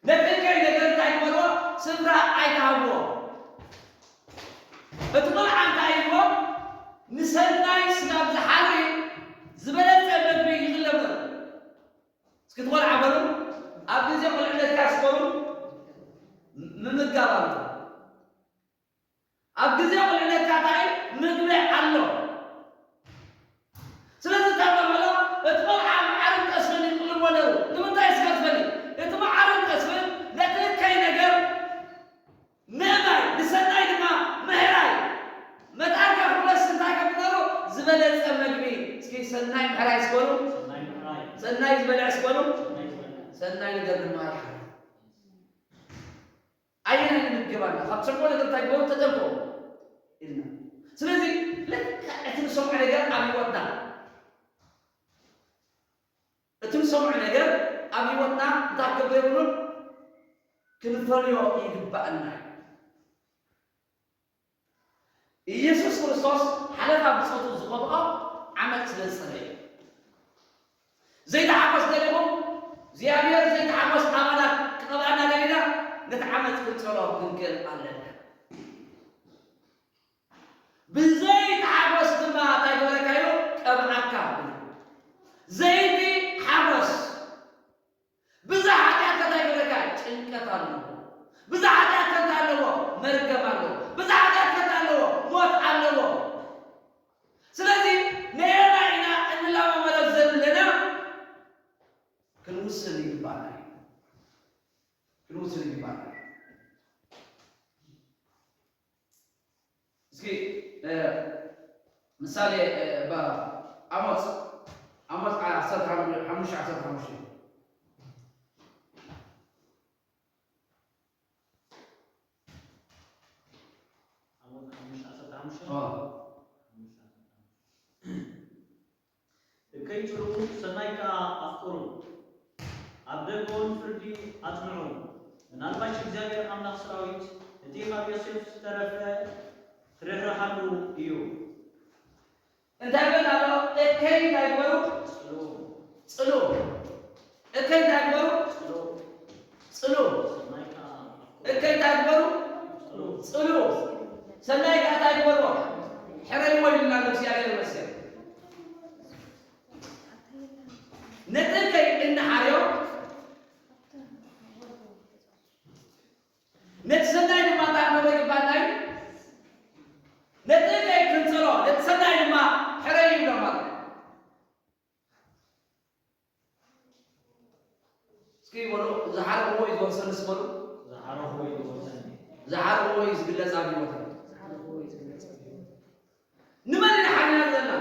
ነቲ እከይ ነገር እንታይ ግበርዎ? ስፍራ ኣይትሃብዎ። እቲ ቆልዓ እንታይ ኢልዎ? ንሰናይ ስጋብ ዝሓሪ ዝበለጸ መግቢ ይቕለብ ነሩ። እስኪ እቲ ቆልዓ በሉ፣ ኣብ ግዜ ቁልዕነትካ ስበሩ ምምጋብ ኣሎ። ኣብ ግዜ ቁልዕነትካ እንታይ ምግቢ ኣሎ። ስለዚ እንታይ በሎ? እቲ ቆልዓ መዓርን ጠስምን ይቕልቦ ነሩ። ንምንታይ እስከ ዝበሊ? እቲ መዓርን ጠስምን ነቲ እከይ ነገር ምእማይ፣ ንሰናይ ድማ ምሕራይ። መታን ከፍለስ እንታይ ከም ዝነበሮ ዝበለጸ መግቢ። እስኪ ሰናይ ምሕራይ እስበሉ። ሰናይ ምሕራይ። ሰናይ ዝበልዕ እስበሉ። ሰናይ ዝበልዕ። ሰናይ ነገር ድማ ይሓርፍ። ኣየናይ ንምገብ ኣላ? ካብ ጽቡቕ ነገር እንታይ ግበሩ? ተጠንቀቑ ኢልና። ስለዚ ልክዕ እቲ ንሰምዖ ነገር ኣብ ህይወትና፣ እቲ ንሰምዖ ነገር ኣብ ህይወትና እንታይ ክገብር የብሉን? ክንፈልዮ ይግባኣና እዩ። ኢየሱስ ክርስቶስ ሓለፋ ብጾቱ ዝቐብኦ ዓመጽ ስለ ዝጸለየ እዩ። ዘይተሓጎስ ደሊኹም እግዚኣብሔር ዘይተሓጎስ ኣባላት ክቐብኣና ደሊና ነቲ ዓመጽ ክንጸሎ ክንክእል ኣለና። ብዘይተሓጎስ ድማ እንታይ ገበረካ ኢሉ ቀብኣካ። ዘይቲ ሓጎስ ብዛ ሓጢኣት እንታይ ይብለካ? ጭንቀት ኣለዎ። ብዛ ሓጢኣት እንታይ ኣለዎ? መርገም ኣለዎ። ብዛ ሓጢኣት እንታይ ኣለዎ? ሞት ኣለዎ። ስለዚ ነየናይ ኢና እንለማመዶ ዘለና? ክንውስን ይግባና እዩ። ክንውስን ይግባና እዩ። እስኪ፣ እ፣ ምሳሌ፣ እ፣ ባ-፣ ኣሞጽ፣ ኣሞጽ ዓሰርተ ሓሙሽተ፣ ዓሰርተ ሓሙሽተ። ኣሞጽ ሓሙሽተ ዓሰርተ ሓሙሽተ? ኦ። እከይ ጽልኡ፣ ሰናይ ከኣ ኣፍቅሩ። ኣብ ደገ እውን ፍርዲ ኣጽንዑ። ምናልባሽ እግዚኣብሔር ኣምላኽ ሰራዊት፣ እቲ ካብ ዮሴፍ ዝተረፈ፣ ክርህርሃሉ እዩ። እንታይ በል ኣሎ? እከይ እንታይ ግበሩ? ጽልኡ። ጽልኡ። እከይ እንታይ ግበሩ? ጽልኡ። ጽልኡ። ሰናይ ከኣ ኣፍቅሩ። እከይ እንታይ ግበሩ? ጽልኡ። ጽልኡ። ሰናይ ከኣ እንታይ ግበሩ? ሕረይዎ ኢሉና ኣሎ እግዚኣብሔር ይመስገን። ነቲ እከይ እንሓርዮ፣ ነቲ ሰናይ ድማ እንታይ ክንገብሮ ይግባና እዩ? ነቲ እከይ ክንጸሎ፣ ነቲ ሰናይ ድማ ሕረይ ይብሎ ማለት እዩ። እስኪ በሉ፣ ዝሓረኽዎ እዩ ዝወርሰኒ እስኪ በሉ። ዝሓረኽዎ እዩ ዝወርሰኒ። ዝሓረኽዎ እዩ ዝግለጽ ኣብ ህይወትና። ዝሓረኽዎ እዩ ዝግለጽ ኣብ ህይወትና። ንመን ኢና ሓሪና ዘለና?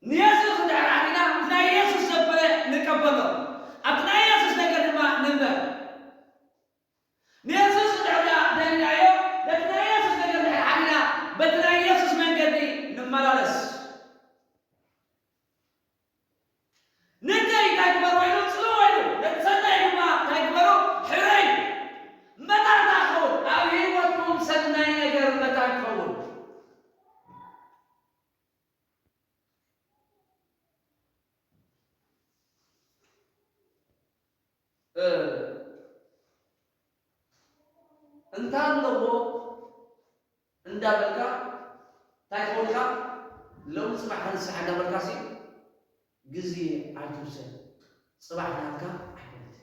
ንየሱስ እንድሕር ሓሪና፣ ናይ የሱስ ዘበለ ንቀበሎ። ኣብቲ ናይ የሱስ ነገር ድማ ንንበር። ንየሱስ እንድሕር ደሊናዮ፣ ነቲ ናይ የሱስ ነገር እንድሕር ሓሪና፣ በቲ ናይ የሱስ መንገዲ ንመላለስ። ንእከይ እንታይ ግበርዎ ኢሉ? ጽልዎ ኢሉ። ነቲ ሰናይ ድማ እንታይ ግበሩ? ሕረዩ። መታን እንታይ ክኸውን? ኣብ ህይወትኩም ሰናይ ነገር መታን ክኸውን። እ፣ እንተ ኣለዎ እንዳበልካ እንታይ ትኸውን ኢኻ? ሎሚ ጽባሕ ክንስራሕ እንዳበልካ ሲ ግዜ ኣይትውሰድ። ጽባሕ ናትካ ኣይኮነት።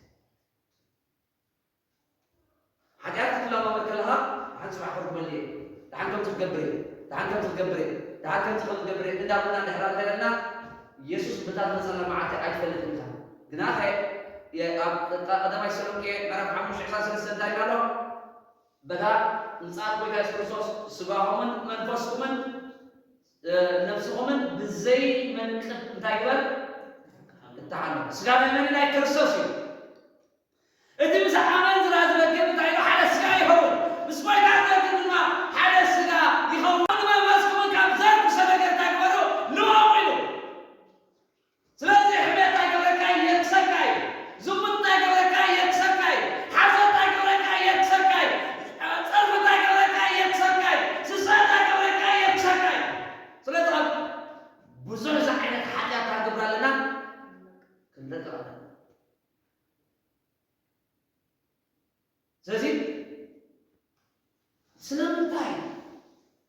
ሓጢኣት ክትለማመድ ከለኻ፣ ደሓን ጽባሕ ከም ክበል እየ፣ ደሓን ከምዚ ክገብር እየ፣ ደሓን ከምዚ ክገብር እየ፣ ደሓን ከምዚ ከም ክገብር እየ እንዳበልና እንድሕር ኣልከለና፣ የሱስ በታ ዝመጸላ መዓልቲ ኣይትፈልጥን ኢኻ። ግናኸ፣ የ-፣ ኣብ ቀ-፣ ቀዳማይ ተሰሎንቄ ምዕራፍ ሓሙሽተ ዕስራን ሰለስተን እንታይ ኢሉ ኣሎ? በታ ምጽኣት ጐይታ የሱስ ክርስቶስ ስጋኹምን መንፈስኩምን፣ እ፣ ነፍስኹምን ብዘይ መንቅብ እንታይ ግበር? እተሓለኹ። ስጋ ናይ መን? ናይ ክርስቶስ እዩ። እቲ ምስ ኣመንዝራ ዝረክብ እንታይ ኢሉ? ሓደ ስጋ ይኸውን። ምስ ጐይታ ዝረክብ ድማ ሓደ ስጋ ይኸውን። ንመንፈስኩምን ካብ ዘርክሶ ነገር እንታይ ግበሩ? ልቐቑ ኢሉ። ስለዚ ሕሜት እንታይ ገብረካ? የርክሰካ እዩ። ዝሙት እንታይ ገብረካ? የርክሰካ እዩ። ሓሶት እንታይ ገብረካ? የርክሰካ እዩ። ጸርፊ እንታይ ገብረካ? የርክሰካ እዩ። ስስዐ እንታይ ገብረካ? የርክሰካ እዩ። ስለዚ ኣብ ብዙሕ እዚ ዓይነት ሓጢኣት ክንገብር ኣለና፣ ክንለቅቕ ኣለና። ስለዚ ስለምንታይ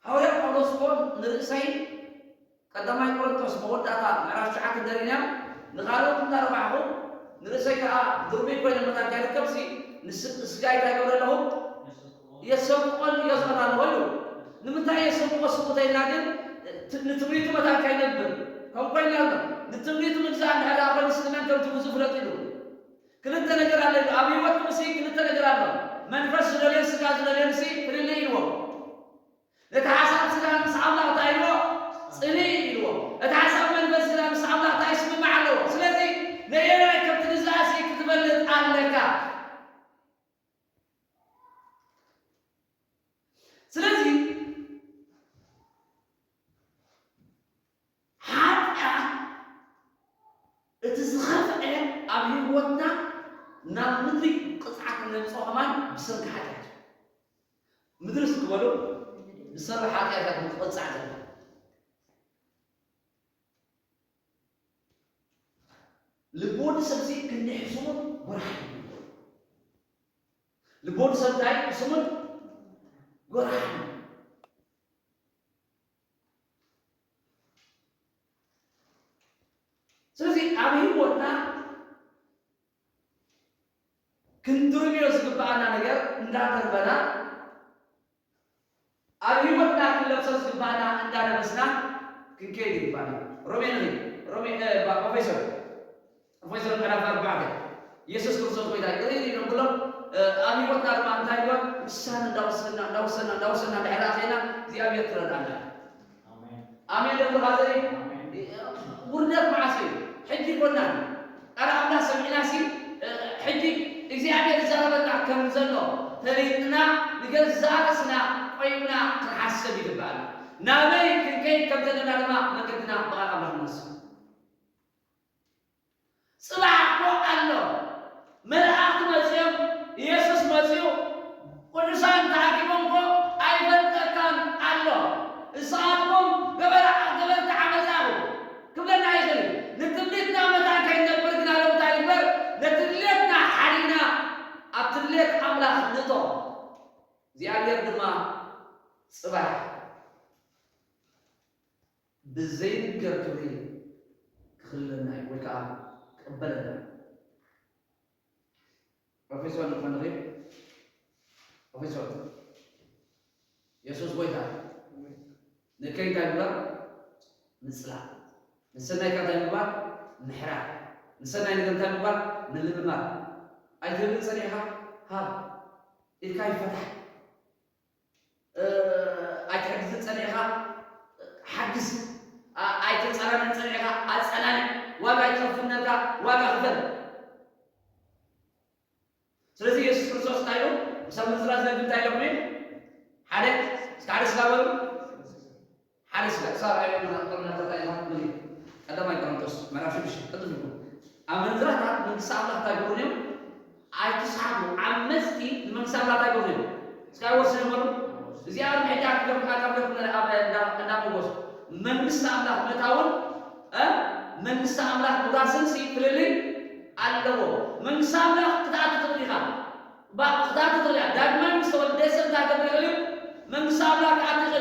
ሃዋርያ ጳውሎስ እኮ ንርእሰይ ቀዳማይ ቆሮንቶስ መወዳእታ ምዕራፍ ትሽዓተ እንደሪእና ንኻልኦት እንዳረባሕኹ ንርእሰይ ከዓ ድርቡይ ኮይነ መታን ከይርከብሲ ንስ-፣ ንስጋይ እንታይ ገብረ ኣለኹ? የሰንቆን እዮ ዝቐን ኣለኹ ኢሉ። ንምንታይ የሰንቆ ስቁተ ኢልና ግን ት-፣ ንትምኒቱ መታን ከይነብር ከም ኮይና ኣሎ። ንትምኒቱ ምግዛእ እንድሕር ደኣ ኮይኑ ስእመን ከምቲ ብዙ ፍለጥ ኢሉ። ክልተ ነገር ኣሎ ኢሉ። ኣብ ህይወትኩም ሲ ክልተ ነገር ኣሎ። መንፈስ ዝደልዮን ስጋ ዝደልዮን ሲ ፍልልይ ኢልዎ። ነቲ ሓሳብ ስጋ ምስ ኣምላኽ እንታይ ኢልዎ? ጽልኢ ኢልዎ። እቲ ሓሳብ መንፈስ ግና ምስ ኣምላኽ እንታይ ይስምማዕ ኣለዎ? ስለዚ ነየናይ ከም ትግዛእ ሲ ክትፈልጥ ኣለካ። ስለዚ ሓጢኣት እቲ ዝኸፍአ ኣብ ህይወትና ናብ ምድሪ ቅጽዓት እነምጽኦ ከማን ብሰንኪ ሓጢኣት እዩ። ምድሪ እስኪ በሉ፣ ብሰንኪ ሓጢኣት እያ ትቕጻዕ ዘላ። ልቢ ወዲ ሰብ ሲ ክንዲ ሕሱምን ጎራሕን እዩ። ልቢ ወዲ ሰብ እንታይ? ሕሱምን ጎራሕን። ስለዚ ኣብ ህይወትና ክንድርብዮ ዝግብኣና ነገር እንዳደርበና፣ ኣብ ህይወትና ክንለብሶ ዝግብኣና እንዳለበስና ክንከይድ ይግብኣና። ሮሜ ንኺድ። ሮሜ፣ እ፣ ባ-፣ ኤፌሶን። ኤፌሶን ምዕራፍ ኣርባዕተ። የሱስ ክርስቶስ ጐይታ እዩ። ርኢሉ ኢሎም ብሎም፣ እ፣ ኣብ ህይወትና ድማ እንታይ ይግበር? ውሳነ እንዳወሰንና፣ እንዳወሰንና፣ እንዳወሰንና እንድሕር ኣተና፣ እግዚኣብሔር ክረድኣና እዩ። ኣሜን። ኣሜን ዶ ብሉኻ ዘይ? ኣሜን። ውርደት መዓስ እዩ? ሕጂ ይኮናን። ቃል ኣምላኽ ሰሚዕናሲ፣ እ፣ ሕጂ እግዚኣብሔር ይዛረበና ከም ዘሎ ፈሊጥና፣ ንገዛእ ርእስና ቆይምና ክንሓስብ ይግባኣና። ናበይ ክንከይድ ከም ዘለና ድማ መገድና ብቓል ኣምላኽ ንወስን። ጽባሕ እኮ ኣሎ። መላእኽቲ መጺኦም፣ የሱስ መጺኡ፣ ቅዱሳን ተኣኪቦም እኮ ኣይፈልጠካን ኣሎ። ንስኻትኩም ገበራ-፣ ገበርቲ ዓመጻኹም ክብለና ይኽእል እዩ። ንትምኒትና መታን ከይንነብር ግና ሎም እንታይ ንግበር? ነቲ ድሌትና ሓዲግና፣ ኣብቲ ድሌት ኣምላኽ ንእቶ። እግዚኣብሔር ድማ ጽባሕ ብዘይንገር ክብሪ ክኽልለና እዩ፣ ወይ ከዓ ክቕበለና እዩ። ኤፌሶን ንኸንርኢ፣ ኤፌሶን፣ የሱስ ጐይታ እዩ። ንእከይ እንታይ ምግባር? ምጽላእ። ንሰናይ ከ እንታይ ምግባር? ምሕራር። ንሰናይ ነገር እንታይ ምግባር? ምልምማድ። ኣይትህብን ጸኒሕኻ? ሃብ። ኢድካ ይፈታሕ። እ፣ ኣይትሕግዝን ጸኒሕኻ? ሓግዝ። ኣ-፣ ኣይተጸናንዕን ጸኒሕኻ? ኣጸናንዕ። ዋጋ ኣይትኸፍልነካ? ዋጋ ክፈል። ስለዚ የሱስ ክርስቶስ እንታይ ኢሉ? ምስ ኣመንዝራ ዝነግድ እንታይ ኢሎም እዩ? ሓደ፣ እስከ ሓደ ስጋ በሉ። ሓደ ስጋ። ክሳብ ኣየኖም ጥርነፈታ ኢኻ ትብል እዩ። ቀዳማይ ቆሮንቶስ ምዕራፍ ሽዱሽተ፣ ቅድም ኢልኩም። ኣመንዝራታት መንግስቲ ኣምላኽ እንታይ ይገብሩ እዮም? ኣይትስሓቡ። ዓመፅቲ ንመንግስቲ ኣምላኽ እንታይ ይገብሩ እዮም? እስከ ኣይወርስን እዮም በሉ። እዚኣ ኣብ ሕጂ ኣብ ክፍለኩም፣ ኣብ ክፍለኩም ኣብ እንዳ፣ እንዳ መጎስ። መንግስቲ ኣምላኽ ምእታውን፣ እ፣ መንግስቲ ኣምላኽ ምውራስን ሲ ፍልልይ ኣለዎ። መንግስቲ ኣምላኽ ክትኣቱ ትኽእል ኢኻ። ባ-፣ ክትኣቱ ትኽእል ኢኻ። ዳግማይ ምስ ተወልደ ሰብ እንታይ ክገብር ይኽእል እዩ? መንግስቲ ኣምላኽ ክኣቱ ይኽእል።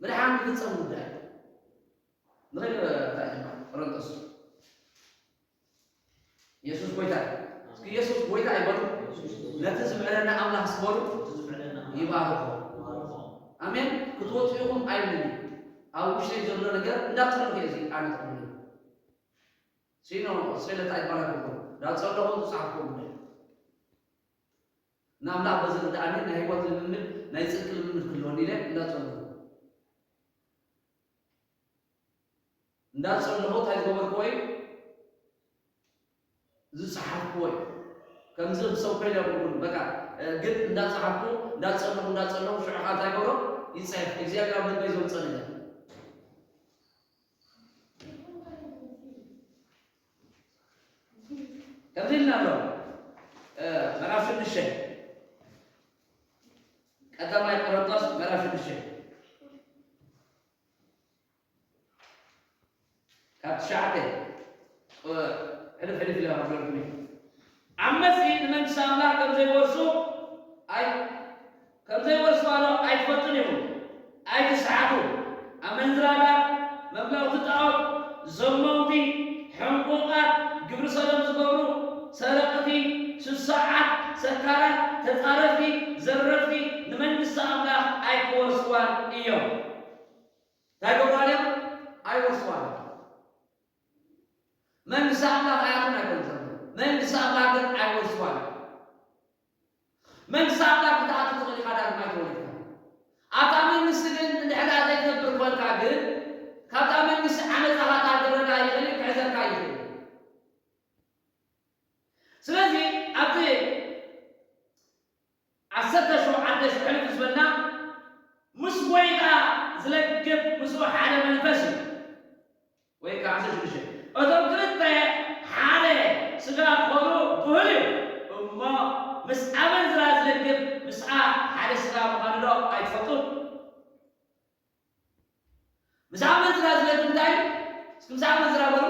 ብድሓን ዝፍጸም ጉዳይ። ንኸይድ እንታይ ይባል? ቆሮንቶስ። የሱስ ጎይታ እዩ። እስኪ የሱስ ጎይታ ይበሉ። ነቲ ዝምዕለና ኣምላኽ ስበሉ። ይባርኮ። ኣሜን። ክትወፁ ኢኹም ኣይብልን። ኣብ ውሽጠይ ዘሎ ነገር እንዳጸለኹ እየ እዚ ኣነ ትቕበሉ። ሲኖ ስለ እንታይ ይባላል? እንዳጸለኹ ዝጸሓፍኩ ጉዳይ። ንኣምላኽ በዝርድኣኒ ናይ ህይወት ልምምድ፣ ናይ ጽድቂ ልምምድ ክህልወኒ ኢለ እንዳጸለኹ። እንዳጸለኹ እንታይ ዝገበርክዎ እዩ? ዝጸሓፍክዎ እዩ። ከምዚ ክሰብኮ ኢለ ኣይኮንኩን። በቃ፣ እ፣ ግን እንዳጸሓፍኩ፣ እንዳጸለኹ፣ እንዳጸለኹ ሽዑ ከዓ እንታይ ይገብሮ? ይጽሕፍ። እግዚኣብሔር ኣብ ልበይ ዘምጸለኛ። ከምዚ ኢልና ኣሎ። እ፣ ምዕራፍ ሽዱሽተ፣ ቀዳማይ ቆሮንቶስ ምዕራፍ ሽዱሽተ ካብ ትሽዓተ፣ እ፣ ሕልፍ ሕልፍ ኢለ ክብለልኩም እየ። ዓመፅቲ ንመንግስቲ ኣምላኽ ከም ዘይወርሱ ኣይ-፣ ከም ዘይወርሱ ኣሎ ኣይትፈልጡን ኢኹም። ኣይትስሓቱ። ኣመንዝራታት፣ መምለኽቲ ጣዖት፣ ዘመውቲ፣ ሕንቁቓት፣ ግብሪ ሰዶም ዝገብሩ፣ ሰረቕቲ፣ ስሱዓት፣ ሰካራት፣ ተጻረፍቲ፣ ዘረፍቲ ንመንግስቲ ኣምላኽ ኣይክወርስዋን እዮም። እንታይ ገብሩ እዮም? ኣይወርስዋን። መንግስቲ ኣምላኽ ኣያትን ኣይኮን ዘሎ። መንግስቲ ኣምላኽ ግን ኣይወርስዋን። መንግስቲ ኣምላኽ ክትኣቱ ትኽእል ኢኻ፣ ዳግማይ ተወሊድካ። ኣብታ መንግስቲ ግን እንድሕር ዘይትነብር ኮንካ ግን፣ ካብታ መንግስቲ ዓመፃኻ ታገረና ይኽእል እዩ፣ ክሕዘካ ይኽእል እዩ። ስለዚ ኣብቲ ዓሰርተ ሸውዓተ ሽሕልፍ ዝበልና ምስ ጎይታ ዝለግብ ምስኡ ሓደ መንፈስ እዩ። ወይ ከዓ ዓሰርተ ሽዱሽተ፣ እቶም ክልተ ሓደ ስጋ ክኾኑ ብህል እዩ። እሞ ምስ ኣመንዝራ ዝለግብ ምስኣ ሓደ ስጋ ምዃኑ ዶ ኣይትፈልጡን? ምስ ኣመንዝራ ዝለግብ እንታይ እዩ? እስኪ ምስ ኣመንዝራ በሉ።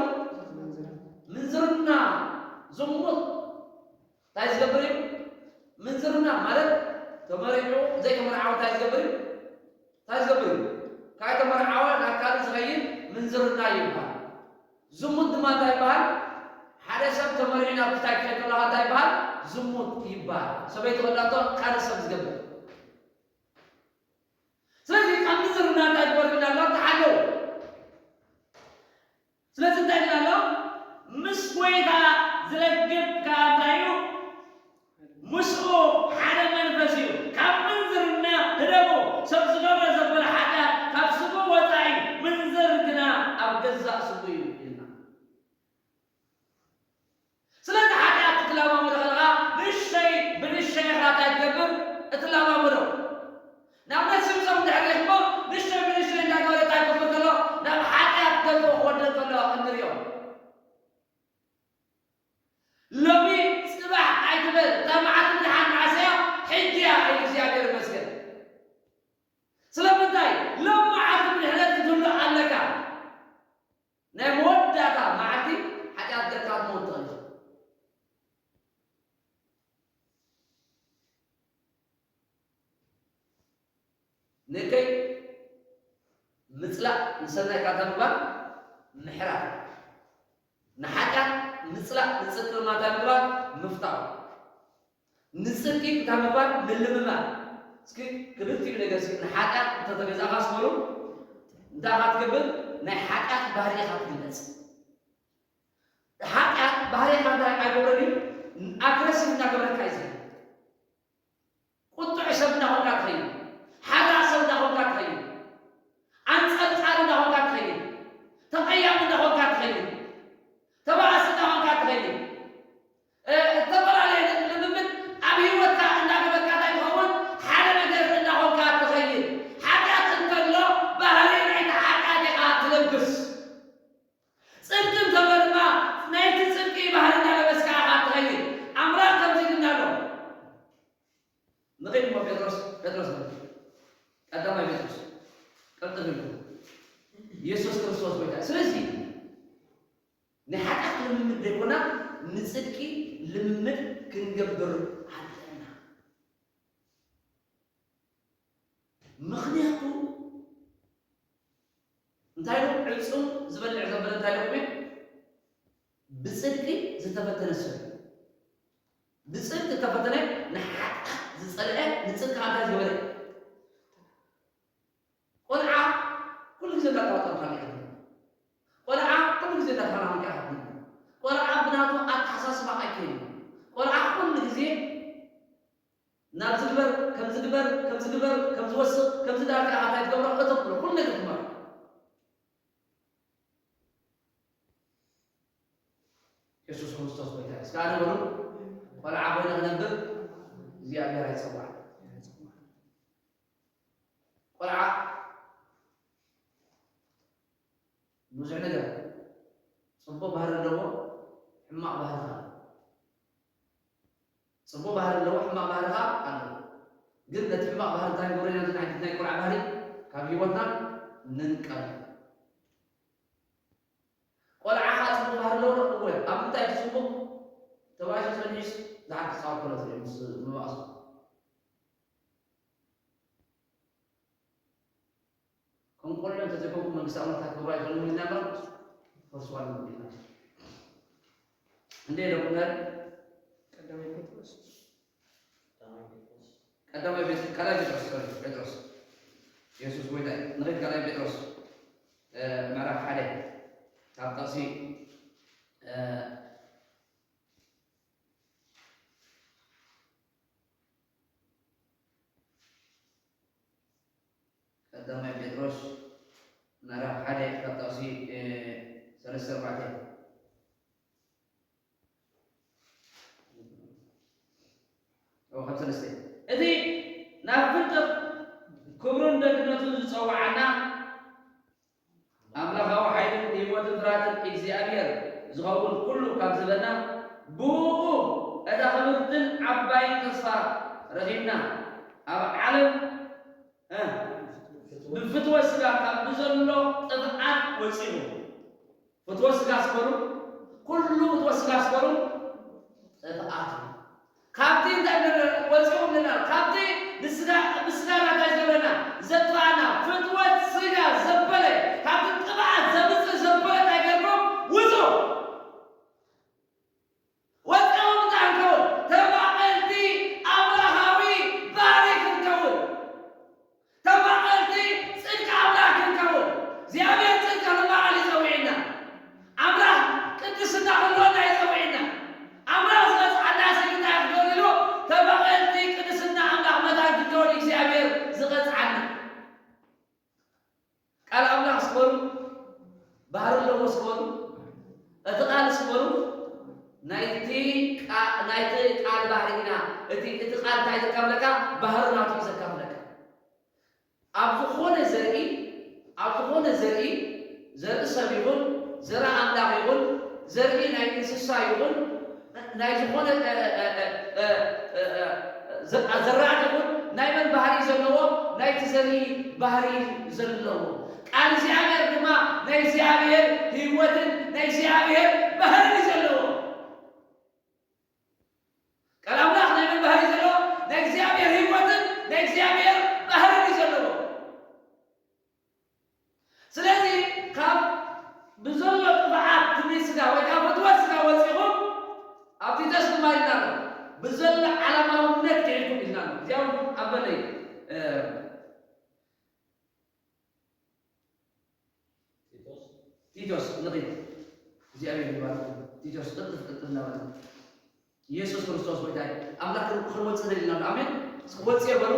ምንዝርና፣ ዝሙት እንታይ ዝገብር እዩ? ምንዝርና ማለት ተመሪዑ ዘይተመርዓወ እንታይ ዝገብር እዩ? እንታይ ዝገብር እዩ? ካብ ተመርዓወ ናብ ካልእ ዝኸይድ ምንዝርና ይበሃል። ዝሙት ድማ እንታይ ይበሃል? ሓደ ሰብ ተመሪዑ ናብ ክታይ ክኸይድ ከለኻ እንታይ ይበሃል? ዝሙት ይበሃል። ሰበይቲ ከላቶ ካልእ ሰብ ዝገብር። ስለዚ ካብ ምንዝርና እንታይ ትበልዕና ኣሎ? ተሓለዉ። ስለዚ እንታይ ኢልና ኣሎ? ምስ ጎይታ ዝለግብ ከኣ እንታይ እዩ? ምስኡ ሓደ መንፈስ እዩ። ካብ ምንዝርና ህደጉ። ሰብ ዝገብሮ ዘበለ ሓጢኣት ካብ ስጉ ወጻኢ፣ ምንዝር ግና ኣብ ገዛእ ስጉ እዩ ኢልና። ስለዚ ሓጢኣት ክትለማመዶ ከለኻ ንእሽተይ ብንእሽተይ ኢኻ እንታይ ትገብር? እትለማመዶ። ንኣብነት ስምሶም እንድሕር ሪኢኽሞ ንእሽተይ ብንእሽተይ እንዳገበረ እንታይ ክገብር ከሎ? ናብ ሓጢኣት ገጹ ክወድቕ ከሎ እንሪኦ። ሎሚ ጽባሕ ኣይትበል፣ እታ መዓልቲ ምድሓን መዓስ እያ? ሕጂ እያ ኢሉ እግዚኣብሔር ይመስገን። ስለምንታይ? ሎም መዓልቲ ብድሕነት ክትህሉ ኣለካ። ናይ መወዳእታ መዓልቲ ሓጢኣት ገርካ ክትመውት ትኽእል ኢኻ። ንእከይ ምጽላእ ንሰናይ ካታ ምግባር ምሕራር። ንሓጢኣት ምጽላእ ንጽድቂ ድማ እንታይ ምግባር? ምፍታው። ንጽድቂ እንታይ ምግባር? ምልምማድ። እስኪ ክብል ትብል ነገር እስኪ ንሓጢኣት እንተተገዛእካ ስበሉ እንታይ ኢኻ ትገብር? ናይ ሓጢኣት ባህሪ ኢኻ ትግለጽ። ሓጢኣት ባህሪ ኢኻ እንታይ ኣይገብረን እዩ? ኣግረሲቭ እናገበረካ እዩ ዝብል። ቁጡዕ ሰብ እንዳኾንካ ትኸይድ። ሓራቕ ሰብ እንዳኾንካ ትኸይድ። ኣንጸርጻሪ እንዳኾንካ ትኸይድ። ተቐያሚ እንዳኾንካ ትኸይድ። ተባኣሲ እንዳኾንካ ትኸይድ። እ፣ ዝተፈላለየ ልምምድ ኣብ ህይወትካ እንዳገበርካ እንታይ ትኸውን? ሓደ ነገር እንዳኾንካ ትኸይድ። ሓጢኣት እንከሎ ባህሪ ናይቲ ሓጢኣት ኢኻ ትለብስ። ጽድቂ እንተሎ ድማ ናይቲ ጽድቂ ባህሪ እናለበስካ ኢኻ ትኸይድ። ኣምላኽ ከምዚ ይብልና ኣሎ። ንኸይድ እሞ ጴጥሮስ፣ ጴጥሮስ በል። ቀዳማይ ጴጥሮስ። ቀልጥፍ ኢልኩም። ኢየሱስ ክርስቶስ ጎይታ። ስለዚ ናይ ሓጢኣት ልምምድ ዘይኮና ንጽድቂ ልምምድ ክንገብር ኣለና። ምኽንያቱ እንታይ ኢሉ ዕጹም ዝበልዕ ዘበለ እንታይ ኢሉ? ብጽድቂ ዝተፈተነ ሰብ እዩ። ብጽድቂ ዝተፈተነ፣ ንሓጢኣት ዝጸልአ፣ ንጽድቂ እንታይ ዝገበረ? ቆልዓ ኩሉ ግዜ እንዳተዋጠምካ ርኢኻ ትነብር። ቆልዓ ኩሉ ግዜ እንዳተፈናንካ ኢኻ ትነብር። ቆልዓ ብናቱ ኣተሓሳስባ ኣይከይድን። ቆልዓ ኩሉ ግዜ ናብ ዝግበር፣ ከም ዝግበር፣ ከም ዝግበር፣ ከም ዝወስኽ፣ ከም ዝዳርጋ ኢኻ እንታይ ትገብሮ? እተብሎ ኩሉ ነገር ትመርሖ። የሱስ ክርስቶስ ጎይታ እዩ። እስከ ኣነ በሉ፣ ቆልዓ ኮይነ ክነብር እግዚኣብሔር ኣይጸዋዕን። ቆልዓ ብዙሕ ነገር፣ ጽቡቕ ባህሪ ኣለዎ፣ ሕማቕ ባህሪ ከኣ ኣለዎ። ጽቡቕ ባህሪ ኣለዎ፣ ሕማቕ ባህሪ ከኣ ኣለዎ። ግን ነቲ ሕማቕ ባህሪ እንታይ ንገብሮ ኢና? ነቲ ናይ ናይ ቆልዓ ባህሪ ካብ ህይወትና ንንቀል። ቆልዓ ከኣ ጽቡቕ ባህሪ ኣለዎ ዶ? እወ። ኣብ ምንታይ እቲ ጽቡቕ? ተባኢሱ ጸኒሑስ ዝዓርክ ጻወር ከሎ ትርኢ ምስ ምባእሱ። ከም ቆልዑ እንተዘይኮንኩም መንግስቲ ኣምላኽ እንታይ ክገብሩ ኣይኽእሉን ኢልና እምበር፣ ክፈርስዋ ኣለዎም ኢልና። እንደ ኢለኩም ነር ቀዳማይ ጴጥሮስ። ቀዳማይ ጴጥሮስ፣ ካልኣይ ጴጥሮስ፣ ሶሪ፣ ጴጥሮስ። የሱስ ጎይታ እዩ። ንኸይድ ካልኣይ ጴጥሮስ፣ እ፣ ምዕራፍ ሓደ፣ ካብ ጥቕሲ፣ እ፣ ቀዳማይ ጴጥሮስ ምዕራፍ ሓደ ካብ ጥቕሲ፣ እ፣ ሰለስተ ኣርባዕተ። ኦ፣ ካብ ሰለስተ። እቲ ናብ ፍልጠት ክብሩን ደግነቱን ዝጸውዓና ኣምላኻዊ ሓይልን ህይወትን ፍርሃትን እግዚኣብሔር ዝኸውን ኩሉ ካብ ዝህበና፣ ብእኡ እታ ክብርትን ዓባይን ተስፋ ረኺብና፣ ኣብ ዓለም፣ እ፣ ብፍትወት ስጋ ካብ ብዘሎ ጥፍኣት ወጺኡ። ፍትወት ስጋ ስበሩ፣ ኩሉ ፍትወት ስጋ ስበሩ፣ ጥፍኣት እዩ። ካብቲ እንታይ ንብለ-፣ ወፂኦም ንብለና፣ ካብቲ ንስጋ፣ ብስጋና እንታይ ዝገብረና፣ ዘጥፍኣና፣ ፍትወት ስጋ ዘበለ፣ ካብቲ ጥፍኣት ዘምፅእ ዘበለ እንታይ ገይርኩም? ውፁ። ወፂኦም እንታይ ክንከውን? ተማቐልቲ ኣምላኻዊ ባህሪ ክንከውን። ተማቐልቲ ጽድቂ ኣምላኽ ክንከውን እግዚኣብሔር ጽድቂ ክንማቐል እዩ ጸዊዕና። ኣምላኽ ቅድስና ክህልወና እዩ ጸዊዕና። ኣምላኽ ዝቐጽዓና ስግታ ክገብር ኢሉ ተማቐልቲ ቅድስና ኣምላኽ መታን ክንከውን እግዚኣብሔር ዝቐጽዓና። ቃል ኣምላኽ ስበሩ፣ ባህሪ ኣለዎ ስበሩ። እቲ ቃል ስበሩ፣ ናይቲ ቃ-፣ ናይቲ ቃል ባህሪ ኢና። እቲ፣ እቲ ቃል እንታይ ዘካፍለካ? ባህሪ ናቱ እዩ ዘካፍለካ። ኣብ ዝኾነ ዘርኢ፣ ኣብ ዝኾነ ዘርኢ፣ ዘርኢ ሰብ ይኹን፣ ዘርኢ ኣምላኽ ይኹን፣ ዘርኢ ናይ እንስሳ ይኹን፣ ናይ ዝኾነ፣ እ፣ እ፣ ዘ-፣ ዘራእቲ ይኹን፣ ናይ መን ባህሪ ዘለዎ? ናይቲ ዘርኢ ባህሪ ዘለዎ። ቃል እግዚኣብሔር ድማ ናይ እግዚኣብሔር ህይወትን ናይ እግዚኣብሔር ባህርን እዩ ዘለዎ። ቃል ኣምላኽ ናይ መን ባህሪ ዘለዎ? ናይ እግዚኣብሔር ህይወትን ናይ እግዚኣብሔር ባህርን እዩ ዘለዎ። ስለዚ ካብ ብዘሎ ጥፍኣት ትምኒት ስጋ ወይ ካብ ፍትወት ስጋ ወፂኹም ኣብ ቲቶስ ድማ ኢልና ኣሎ። ብዘሎ ዓለማውነት ክሒድኩም ኢልና ኣሎ። እዚኣ እውን ኣበለይ፣ እ፣ ቲቶስ ንኺድ። እግዚኣብሔር ይባርክ። ቲቶስ ቅልጥፍ ቅልጥፍ እናበለ። ኢየሱስ ክርስቶስ ጎይታ እዩ። ኣምላኽ ክን-፣ ክንወጽእ ደሊና ኣሎ። ኣሜን። እስኪ ወጽእ በሉ።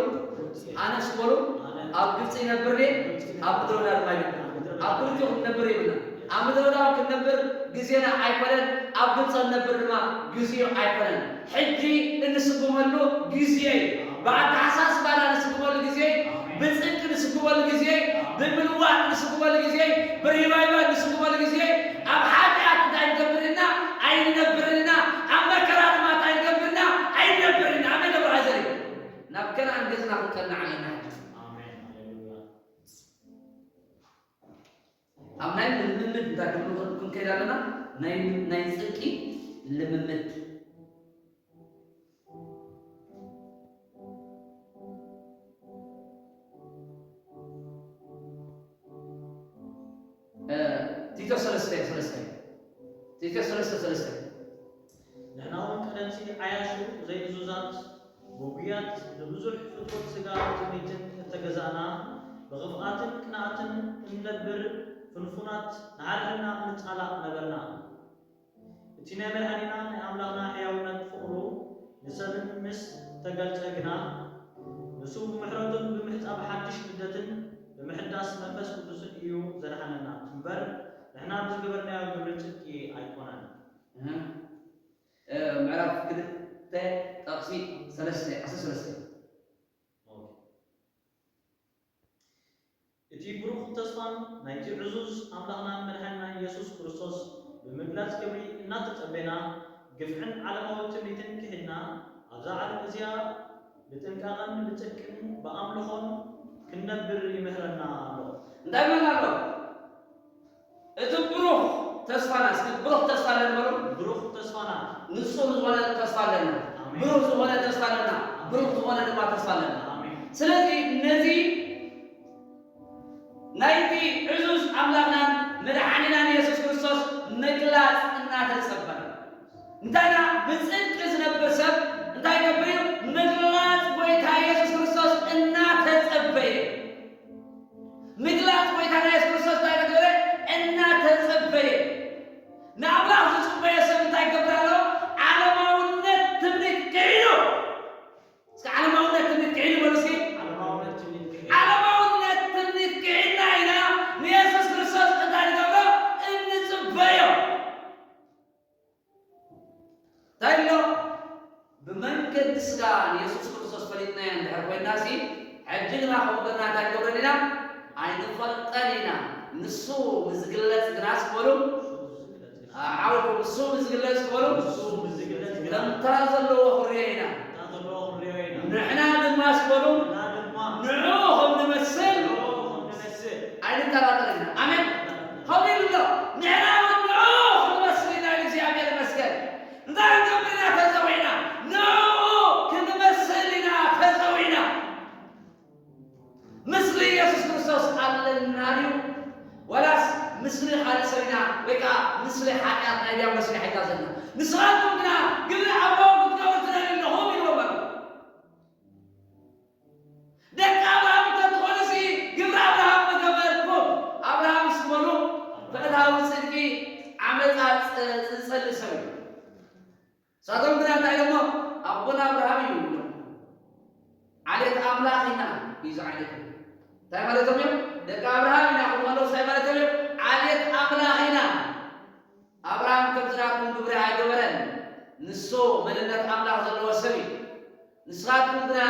ኣነ እስኪ በሉ። ኣብ ግብጺ ይነብር እየ፣ ኣብ ምድረ በዳ ድማ ይነብር። ኣብ ክልቲኡ ክንነብር የብልና። ኣብ ምድረ በዳ ክንነብር ግዜና ኣይኮነን፣ ኣብ ግብጺ ክንነብር ድማ ግዜኡ ኣይኮነን። ሕጂ እንስጉመሉ ግዜ እዩ። ብኣተሓሳስባና እንስጉመሉ ግዜ እዩ። ብጽድቂ እንስጉመሉ ግዜ እዩ። ብምልዋጥ እንስጉመሉ ግዜ እዩ። ብሪቫይቫል እንስጉመሉ ግዜ እዩ። ኣብ ሓጢኣት እንታይ ንገብር ኢና? ኣይንነብርን ኢና። ኣብ መከራ ድማ እንታይ ንገብር ኢና? ኣይንነብርን ኢና። ኣሜን። ብራዘር እዩ። ናብ ከነኣን ገጽና ክንቀንዕ ኣለና። ኣሜን። ሃሌሉያ። ኣብ ናይ ልምምድ እንታይ ክንብል ክንከይድ ኣለና? ናይ፣ ናይ ጽድቂ ልምምድ። ቲቶ ሰለስተ ሰለስተ ቲቶ ሰለስተ ሰለስተ ንሕና እውን ቀደምሲ ዓያሹ ዘይእዙዛት፣ ግጉያት፣ ንብዙሕ ፍትወት ስጋ ትምኒትን እተገዛእና፣ ብኽፍኣትን ቅንኣትን እንነብር ፍንፉናት፣ ንሓድሕድና እንጻላእ ነበርና። እቲ ናይ መድሓኒና ናይ ኣምላኽና ሕያውነት ፍቕሩ ንሰብን ምስ ተገልጸ ግና፣ ንሱ ብምሕረቱን ብምሕጻብ ሓድሽ ልደትን ብምሕዳስ መንፈስ ቅዱስን እዩ ዘድሓነና እምበር፣ ንሕና ብዝገበርናዮ ግብሪ ጽድቂ ኣይኮነን። ምዕራፍ ክልተ ጠቕሲ ሰለስተ ዓሰርተ ሰለስተ እቲ ብሩኽ ተስፋን ናይቲ ዕዙዝ ኣምላኽናን መድሓኒናን የሱስ ክርስቶስ ብምግላጽ ክብሪ እናተጸበና፣ ግፍዕን ዓለማዊ ትምኒትን ክሒድና፣ ኣብዛ ዓለም እዚኣ ብጥንቃቐን ብጽድቅን ብኣምልኾን ክንነብር ይምህረና ኣሎ። እንታይ ይብለና ኣሎ? እቲ ብሩኽ ተስፋና፣ እስኪ ብሩኽ ተስፋ ኣለና በሉ። ብሩኽ ተስፋና። ንጹር ዝኾነ ተስፋ ኣለና። ኣሜን። ብሩኽ ዝኾነ ተስፋ ኣለና። ብሩኽ ዝኾነ ድማ ተስፋ ኣለና። ኣሜን። ስለዚ ነዚ ናይቲ ዕዙዝ ኣምላኽናን መድሓኒናን የሱስ ክርስቶስ ምግላጽ እናተጸበና፣ እንታይና ብጽድቂ ዝነብር ሰብ እንታይ ይገብር እዩ? ምግላጽ ጎይታ የሱስ ክርስቶስ እናተጸበየ፣ ምግላጽ ጎይታና የሱስ ክርስቶስ እንታይ ገበረ? እናተጸበየ። ንኣምላኽ ዝጽበዮ ሰብ እንታይ ይገብር ኣሎ? ዓለማውነት ትምኒት ክሒዱ። እስኪ ዓለማውነት ትምኒት ክሒዱ በሉ እስኪ። ዓለማውነት ትምኒት ክሒዱ። ዓለማውነት ትምኒት ክሒድና ኢና ንየሱስ ክርስቶስ እንታይ ንገብሮ? እንጽበዮ። እንታይ ኣሎ? ብመንገዲ ስጋ ንየሱስ ክርስቶስ ፈሊጥናዮ እንድሕር ኮይንና ሲ፣ ሕጂ ግና ከምኡ ጌርና እንታይ ንገብረን ኢና? ኣይንፈልጠን ኢና። ንሱ ንዝግለጽ ግናስ በሉ፣ ዓውኩም ንሱ ንዝግለጽ በሉ፣ ንሱ ንዝግለጽ ግና ከምታ ዘለዎ ክንሪኦ ኢና። ከምታ ዘለዎ ክንሪኦ ኢና። ንሕና ድማ በሉ፣ ንሕና ድማ ንዕኡ ከም ንመስል ንዕኡ ከም ንመስል ኣይንጠራጠር ኢና። ኣሜን። ከምኡ ይብሎ፣ ንሕና እውን ንዕኡ ክንመስል ኢና። እግዚኣብሔር ይመስገን። እንታይ ክንገብር ኢና ተጸዊዕና? ንዕኡ ክንመስል ኢና ተጸዊዕና። ምስሊ የሱስ ክርስቶስ ኣለና ድዩ? ዋላስ ምስሊ ካልእ ሰብ ኢና? ወይ ከኣ ምስሊ ሓጢኣት ናይ ዲያብሎስ ኢና ሒዝና ዘለና? ንስኻትኩም ግና ግብሪ ኣቦ ክትገብሩ ትደልዩ ኣለኹም ኢልዎም ኣሎ። ደቂ ኣብርሃም እንተትኾኑሲ ግብሪ ኣብርሃም ምገበርኩም። ኣብርሃምስ በሉ ፈታዊ ጽድቂ ዓመጻ ጸ-፣ ዝጸልእ ሰብ እዩ። ንሳቶም ግና እንታይ ኢሎሞ? ኣቦና ኣብርሃም እዩ ኢሎም። ዓሌት ኣምላኽ ኢና እዩ ዝዓሌት። እንታይ ማለቶም እዮም? ደቂ ኣብርሃም ኢና ክብሉ ከለዉ እንታይ ማለቶም እዮም? ዓሌት ኣምላኽ ኢና። ኣብርሃም ከምዚ ናትኩም ግብሪ ኣይገበረን። ንሱ መንነት ኣምላኽ ዘለዎ ሰብ እዩ። ንስኻትኩም ግና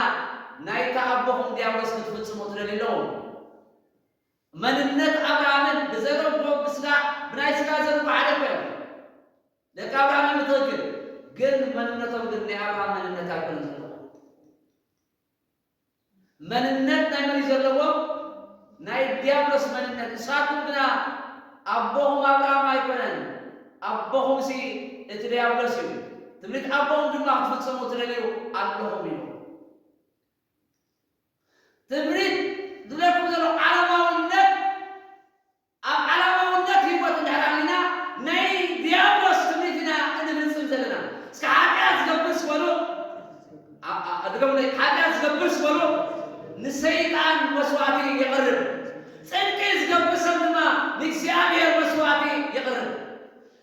ናይታ ኣቦኹም ዲያብሎስ ክትፍጽሙ ትደልዩ ኣለኹም። መንነት ኣብርሃምን ብዘረብዎ ብስጋ፣ ብናይ ስጋ ዘረብዎ ሓደ እኮ እዮም። ደቂ ኣብርሃም እዮም ብትኽክል፣ ግን መንነቶም ግን ናይ ኣብርሃም መንነት ኣይኮነን ዘለዎ። መንነት ናይ መን እዩ ዘለዎ? ናይ ዲያብሎስ መንነት። ንስኻትኩም ግና ኣቦኹም ኣብርሃም ኣይኮነን፣ ኣቦኹምሲ እቲ ዲያብሎስ እዩ። ትምኒት ኣቦኹም ድማ ክትፍጽሙ ትደልዩ ኣለኹም ኢሉ። ትምኒት ዝብለኩም ዘሎ ዓለማውነት፣ ኣብ ዓለማውነት ህይወት እንድሕር ኣሊና ናይ ዲያብሎስ ትምኒት ኢና እንፍጽም ዘለና። እስከ ሓጢኣት ዝገብር ስበሉ፣ ኣ-፣ ኣ-፣ ድገሙለይ፣ ሓጢኣት ዝገብር ስበሉ ንሰይጣን መስዋዕቲ የቕርብ፣ ጽድቂ ዝገብር ሰብ ድማ ንእግዚኣብሔር መስዋዕቲ የቕርብ።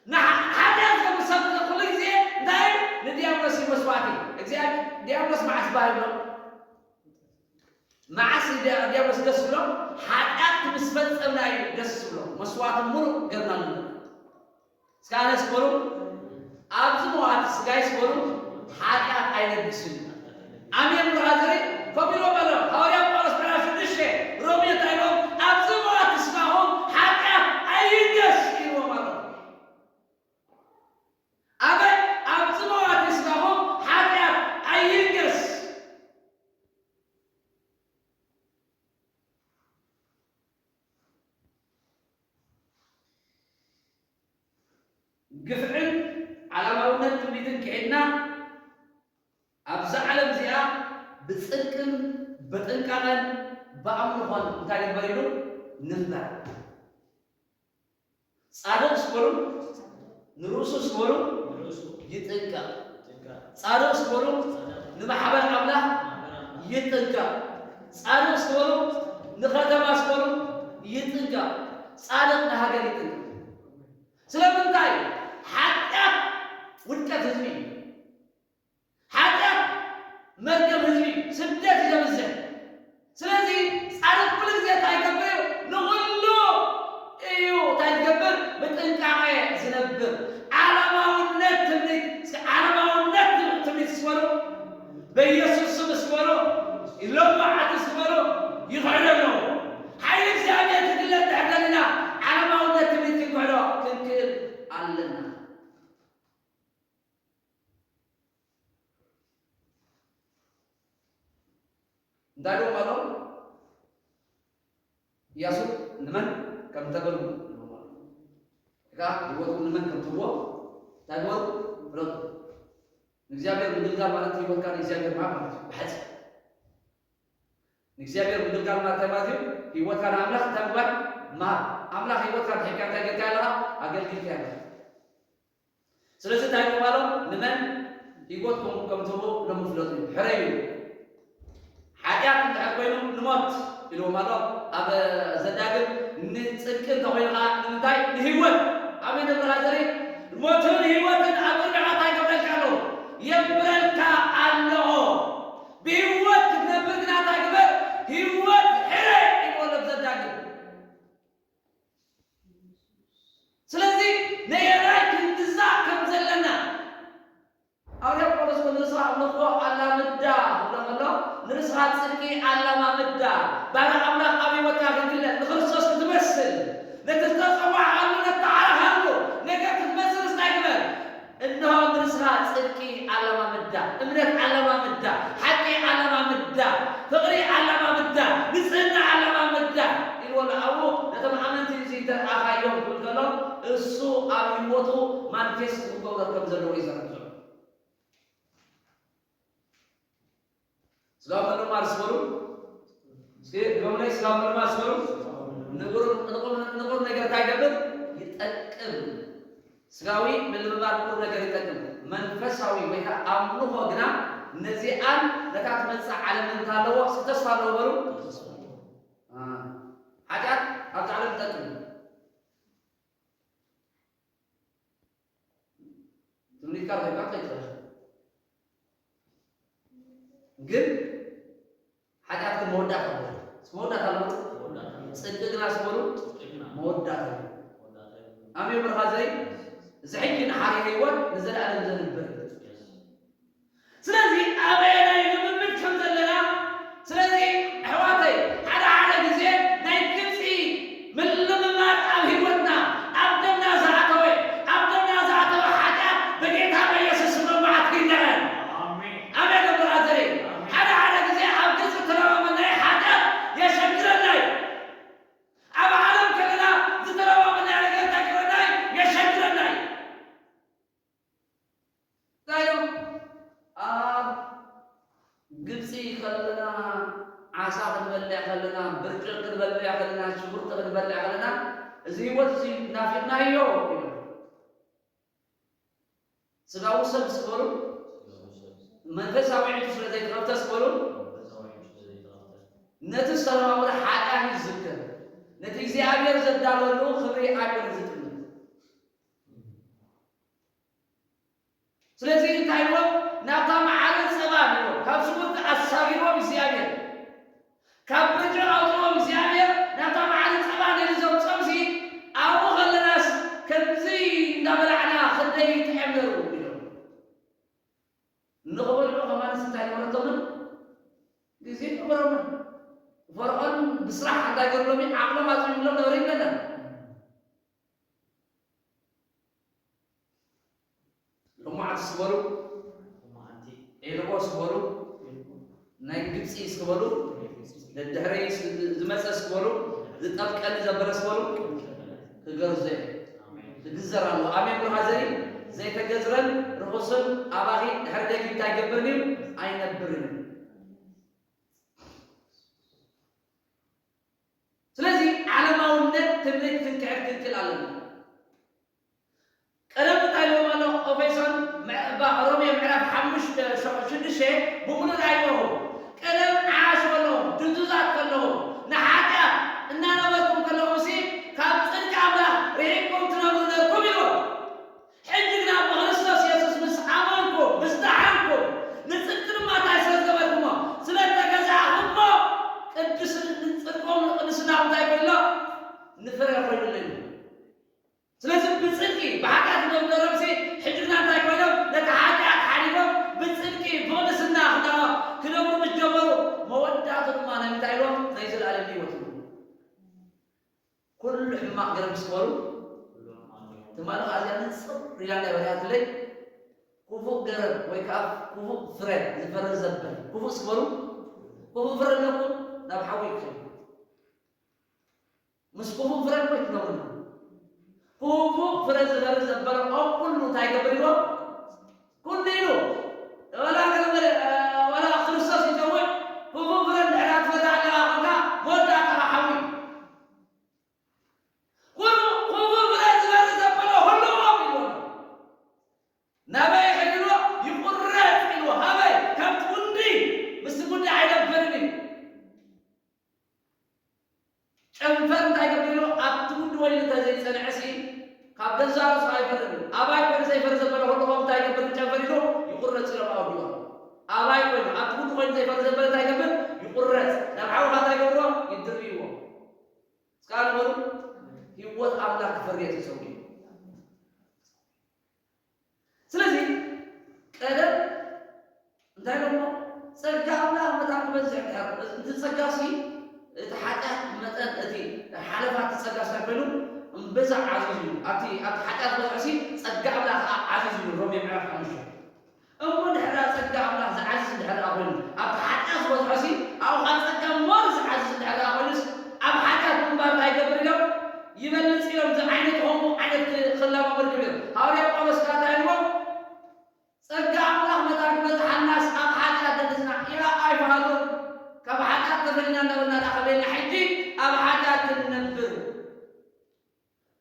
ንሓ-፣ ሓጢኣት ዝገብር ሰብ ኩሉ ግዜ እንታይ ንዲያብሎስ እዩ መስዋዕቲ። እግዚኣብሔር፣ ዲያብሎስ መዓስ ባህ ይብሎ? መዓስ ዲያ-፣ ዲያብሎስ ደስ ብሎ? ሓጢኣት ምስ ፈጸምና እዩ ደስ ብሎ። መስዋዕቲ ምሉእ ገርና ኣለና። እስከ ኣነስ በሉ፣ ኣብዚ መዋቲ ስጋይስ በሉ፣ ሓጢኣት ኣይነግስን። ኣሜን ብራዘሪ፣ ከምኡ ኢሎም ኣሎ። ሃዋርያ ጳውሎስ ምዕራፍ ሽዱሽተ ሮሜ እንታይ ኢሎም? ኣብዚ መዋቲ ስጋኹም ሓጢኣት ኣይንገስ ኢልዎም ኣሎ። ኣበይ? ኣብዚ መዋቲ ስጋኹም ሓጢኣት ኣይንገስ። ግፍዕን ዓለማውነት ትምኒትን ክሒድና ኣብዛ ዓለም እዚኣ ብጽድቅን ብጥንቃቐን ብኣምልኾን እንታይ ንግበር ኢሉ? ንንበር። ጻድቕ ስበሩ ንርእሱ ስበሩ ይጥንቀቕ። ጻድቕ ስበሩ ንማሕበር ኣምላኽ ይጥንቀቕ። ጻድቕ ስበሩ ንኸተማ ስበሩ ይጥንቀቕ። ጻድቕ ንሃገር ይጥንቀቕ። ስለምንታይ? ሓጢኣት ውድቀት ህዝቢ እዩ። ሓጢኣት መርገም ህዝቢ እዩ። ስደት እዩ ዘብዝሕ። ስለዚ ጻድቕ ኩሉ ግዜ እንታይ ይገብር እዩ? ንኹሉ እዩ እንታይ ዝገብር? ብጥንቃቐ ዝነብር። ዓለማውነት ትምኒት፣ እስኪ ዓለማውነት ትምኒት ስበሩ፣ በኢየሱስ ስም ስበሩ፣ ሎማዓቲ ስበሩ፣ ይኽዕዶ ኣለዎ። ሓይሊ እግዚኣብሔር ክግለጥ ድሕር ደሊና ዓለማውነት ትምኒት ክንክዕዶ ክንክእል ኣለና። እንታይ ደሞ ኣሎ? ኢያሱ ንመን ከም ተገልጉ እካ ህይወትኩም ንመን ከም ትህቦ እንታይ ግበሩ? ፍለጡ። ንእግዚኣብሔር ምግልጋል ማለት ህይወትካ ንእግዚኣብሔር ምሃብ ማለት እዩ። ብሓፂ ንእግዚኣብሔር ምግልጋል ማለት እንታይ ማለት እዩ? ህይወትካ ንኣምላኽ እንታይ ምግባር? ምሃብ። ኣምላኽ ህይወትካ እንድሕር እንታይ ጌርካ ኣለኻ? ኣገልጊልካ ኣለኻ። ስለዚ እንታይ ይብሉ ኣሎ? ንመን ህይወትኩም ከም ትህቡ ሎሚ ፍለጡ እዩ። ሕረዩ። ሓጢኣት እንድሕር ኮይኑ ንሞት ኢልዎም ኣሎ። ኣብ ዘዳግም ንጽድቂ እንተኮይኑ ከዓ ንምንታይ? ንህይወት። ኣሜን። ብራዘሪ ሞትን ህይወትን ኣብ ቅድሚኻ እንታይ ይገብረልካ ኣለዉ? የንብረልካ ኣለዎ። ብህይወት ክትነብር ግና እንታይ ግበር? ህይወት ሕረ ኢልዎ ኣሎ ዘዳግም። ስለዚ ነየናይ ክንግዛእ ከም ዘለና ሃዋርያ ጳውሎስ ንርእስኻ ኣምልኾ ኣላምዳ ክብሎ ከሎ፣ ንርእስኻ ጽድቂ ኣላማምዳ። ባርያ ኣምላኽ ኣብ ህይወትካ ክግለጥ፣ ንክርስቶስ ክትመስል፣ ነቲ ዝተጸዋዕካሉ ነተዓረኻሉ ነገር ክትመስል እንታይ ግበር? እንሆ ንርእስኻ ጽድቂ ኣላማምዳ፣ እምነት ኣላማምዳ፣ ሓቂ ኣላማምዳ፣ ፍቕሪ ኣላማምዳ፣ ንጽህና ኣላማምዳ ኢልዎ ኣሎ። ኣብኡ ነቶም ኣመንቲ እዚ እንተ ረኣኻዮም ክብል ከሎ፣ እሱ ኣብ ህይወቱ ማኒፌስት ክገብሮ ከም ዘለዎ እዩ ዘረድኦ። ስጋዊ ምልማድ ስበሩ። እስኪ ድገሙለይ፣ ስጋዊ ምልማድ ስበሩ። ንቁር፣ ንቁር፣ ንቁር ነገር እንታይ ይገብር? ይጠቅም። ስጋዊ ምልምማድ ንቁር ነገር ይጠቅም። መንፈሳዊ ወይ ከዓ ኣምልኾ ግና ነዚኣን ነታ ትመጽእ ዓለምን እንታይ ኣለዎ? እስኪ ተስፋ ኣለዎ በሉ። አ፣ ሓጢኣት ኣብዛ ዓለም ትጠቅም። ትምኒትካ ረኺብካ ከይትረኽብ። ግን ሓጢኣት ግን መወዳእታ ኣለዎ። መወዳእታ ኣለዎ። መወዳእታ ኣለዎ። ጽድቂ ግና ስበሩ ጽድቂ ግና መወዳእታ ኣለዎ። መወዳእታ ኣለዎ። ኣሜን ብርኻ ዘይ፣ እዚ ሕጂ ንሓሪ ህይወት ንዘለኣለም ዘንብር። የስ። ስለዚ ኣበየናይ ልምምድ ከም ዘለና፣ ስለዚ ኣሕዋተይ፣ ሓደ ሓደ ግዜ ናይ ግብጺ ምልምማድ ኣብ ህይወትና፣ ኣብ ደምና ዝኣተወ፣ ኣብ ደምና ዝኣተወ ሓጢኣት ብጌታ በኢየሱስ ስም መዓት ይለመን። ኣሜን። ኣሜን ብራዘሪ። ኣሜን። ሓደ ሓደ ግዜ ኣብ ግብጺ ዝተለማመድናዮ ሓጢኣት የሸግረና እዩ። ኣብ ዓለም ከለና ዝተለማመድናዮ ነገር እንታይ ክብለና እዩ? የሸግረና እዩ። እንታይ ኢሎም? ኣብ ግብጺ ከለና ዓሳ ክንበልዕ ከለና፣ ብርጭቕ ክንበልዕ ከለና፣ ሽጉርቲ ክንበልዕ ከለና፣ እዚ ህይወት እዚ ናፊቕናዮ ኢሎም። ስጋዊ ሰብ ስበሩ፣ መንፈሳዊ ዕንቱ ስለ ዘይተኸፍተ ስበሩ፣ ነቲ ዝተለማመደ ሓጢኣት እዩ ዝዝክር። ነቲ እግዚኣብሔር ዘዳለወሉ ክብሪ ኣይኮነን ዝጥምት። ስለዚ እንታይ ኢልዎም? ናብታ መዓርን ጸባን ኢልዎም፣ ካብ ሽጉርቲ ኣሳጊርዎም እግዚኣብሔር፣ ካብ ብርጭቕ ኣውፅዎም እግዚኣብሔር፣ ናብታ መዓርን ጸባን ኢሉ ዘምጾምሲ፣ ኣብኡ ከለናስ ከምዚ እንዳበላዕና ክንደይ ጥዕም ነሩ ኢሎም። ንኽበልዑ ከማንስ እንታይ ነበረቶምን? ግዜ ነበሮምን። ፈርዖን ብስራሕ እንታይ ገርሎም እዩ? ዓቕሎም ኣፅቢብሎም ነበረ ይብለና። ሎማዓንቲ ስበሩ፣ ሎማዓንቲ ኤልቦ ስበሩ፣ ናይ ግብፂ ስበሩ፣ ደድሕረይ ስ-፣ ዝመፀ ስበሩ፣ ዝጠብቀኒ ዘበረ ስበሩ፣ ክገርዞ እዩ። ክግዘር ኣለዎ። ኣሜን ብሎ ሃዘሪ ዘይተገዝረን ርኹስን ኣባኺ ድሕሪ ደጊም እንታይ ይገብርን እዩ? ኣይነብርን እዩ። ስለዚ ዓለማውነት ትምኒት ክንክሕድ ክንክእል ኣለና። ሮሜ ምዕራፍ ሓሙሽተ፣ ሸ-፣ ሽዱሽተ ብምሉእ ርኣይዎ። ቀደም ዓሽ ከለኹም፣ ድንዙዛት ከለኹም፣ ንሓጢኣት እናነበርኩም ከለኹምሲ፣ ካብ ጽድቂ ኣምላኽ ርሒቕኩም ትነብሩ ነበርኩም ኢልዎም። ሕጂ ግና ብክርስቶስ የሱስ ምስ ኣመንኩም፣ ምስ ደሓንኩም፣ ንጽድቂ ድማ እንታይ ስለ ዝገበርኩሞ? ስለ እተገዛእኹሞ፣ ቅዱስ-፣ ጽድቆም ንቅድስናኹም እንታይ ኮይኑ ኣሎ? ንፍረ ኮይኑልና እዩ። ስለዚ ብጽድቂ፣ ብሓጢኣት ዝነበሮምሲ ሕጂ ግና እንታይ ኮይኖም? ነቲ ሓጢኣት ሓዲጎም ብጽድቂ፣ ብቕድስና ክና-፣ ክነብሩ ምስ ጀመሩ፣ መወዳእቱ ድማ ናይ ምንታይ ኢሎም? ናይ ዘለኣለም ህይወት ኢሎም። ኩሉ ሕማቕ ገረብ ምስ በሉ፣ ትማሊ ከኣ እዚኣ ንጽር ኢላ እንታይ በሪሃትለይ? ክፉእ ገረብ ወይ ከኣ ክፉእ ፍረ ዝፈሪ ዘበለ። ክፉእ ምስ በሉ፣ ክፉእ ፍረ ኣለኩም፣ ናብ ሓዊ ይትኸዱ። ምስ ክፉእ ፍረ እኮ ይትነብሩ። ክፉእ ፍረ ዝፈሪ ዘበለ ኦም ኩሉ እንታይ ይገብር ኢሉ? ኩሉ ኢሉ። ወላ ገለ ገለ፣ እ፣ ወላ ክርስቶስ ይጸውዕ፣ ክፉእ ፍረ እንድሕር ትፈሪ ኣለኻ ኮንካ፣ መወዳእታኻ ሓዊ። ኩሉ ክፉእ ፍረ ዝበሪ ዘበለ ኩሉ ኦም ኢሉ። ናበይ ኸይድዎ? ይቑረጽ ኢሉ። ሃበይ? ካብቲ ጉንዲ። ምስቲ ጉንዲ ኣይነብርን እዩ። ጨንፈር እንታይ ገብር ኢሉ? ኣብቲ ጉንዲ ወይኒ እንተዘይጸንዐሲ፣ ካብ ገዛእ ርእሱ ኣይፈርን እዩ። ኣባይ ኮይኑ ዘይፈሪ ዘበለ ኩሉ ኦም እንታይ ገብር? ጨንፈር ኢሉ ይቑረጽ ኢሎም ኣወዲዎም። ኣባይ ኮይኑ፣ ኣብቲ ጉንዲ ኮይኑ ዘይፈሪ ዘበለ እንታይ ገብር? ይቑረጽ። ናብ ሓዊ እንታይ ገብርዎ? ይድርብይዎ። እስከ ንበሉ፣ ህይወት ኣምላኽ ክፈሪ እቲ ሰው እዩ። ስለዚ ቀደም እንታይ ኢሎሞ? ጸጋ ኣምላኽ መታን ክበዝሕ ድሕር፣ እቲ ጸጋሲ፣ እቲ ሓጢኣት መጠን፣ እቲ ሓለፋ እቲ ጸጋሲ እንታይ ኮይኑ? እምብዛ ዓዚዙ እዩ። ኣብቲ፣ ኣብቲ ሓጢኣት ዝበዝሖሲ ጸጋ ኣምላኽ ከኣ ዓዚዙ እዩ። ሮሜ ምዕራፍ ሓሙሽተ። እሞ ድሕር ጸጋ ኣምላኽ ዝዓዝዝ እንድሕር ደኣ ኮይኑ፣ ኣብቲ ሓጢኣት ዝበዝሖሲ፣ ኣብኡ ኸኣ ጸጋ ሞር ዝዓዝዝ እንድሕር ደኣ ኮይኑስ፣ ኣብ ሓጢኣት ምንባር እንታይ ይገብር ኢሎም? ይበልጽ ኢሎም። እዚ ዓይነት ከምኡ ዓይነት ክለማመዱ ጀሚሮም። ሃዋርያ ጳውሎስ ከኣ እንታይ ኢልዎም? ጸጋ ኣምላኽ መታን ክበዝሓልናስ ኣብ ሓጢኣት ደድስና ኢላ ኣይፈሃሉን። ካብ ሓጢኣት ተፈሊና እናበልና ደኣ ከመይ ኢልና ሕጂ ኣብ ሓጢኣት ክንነብር?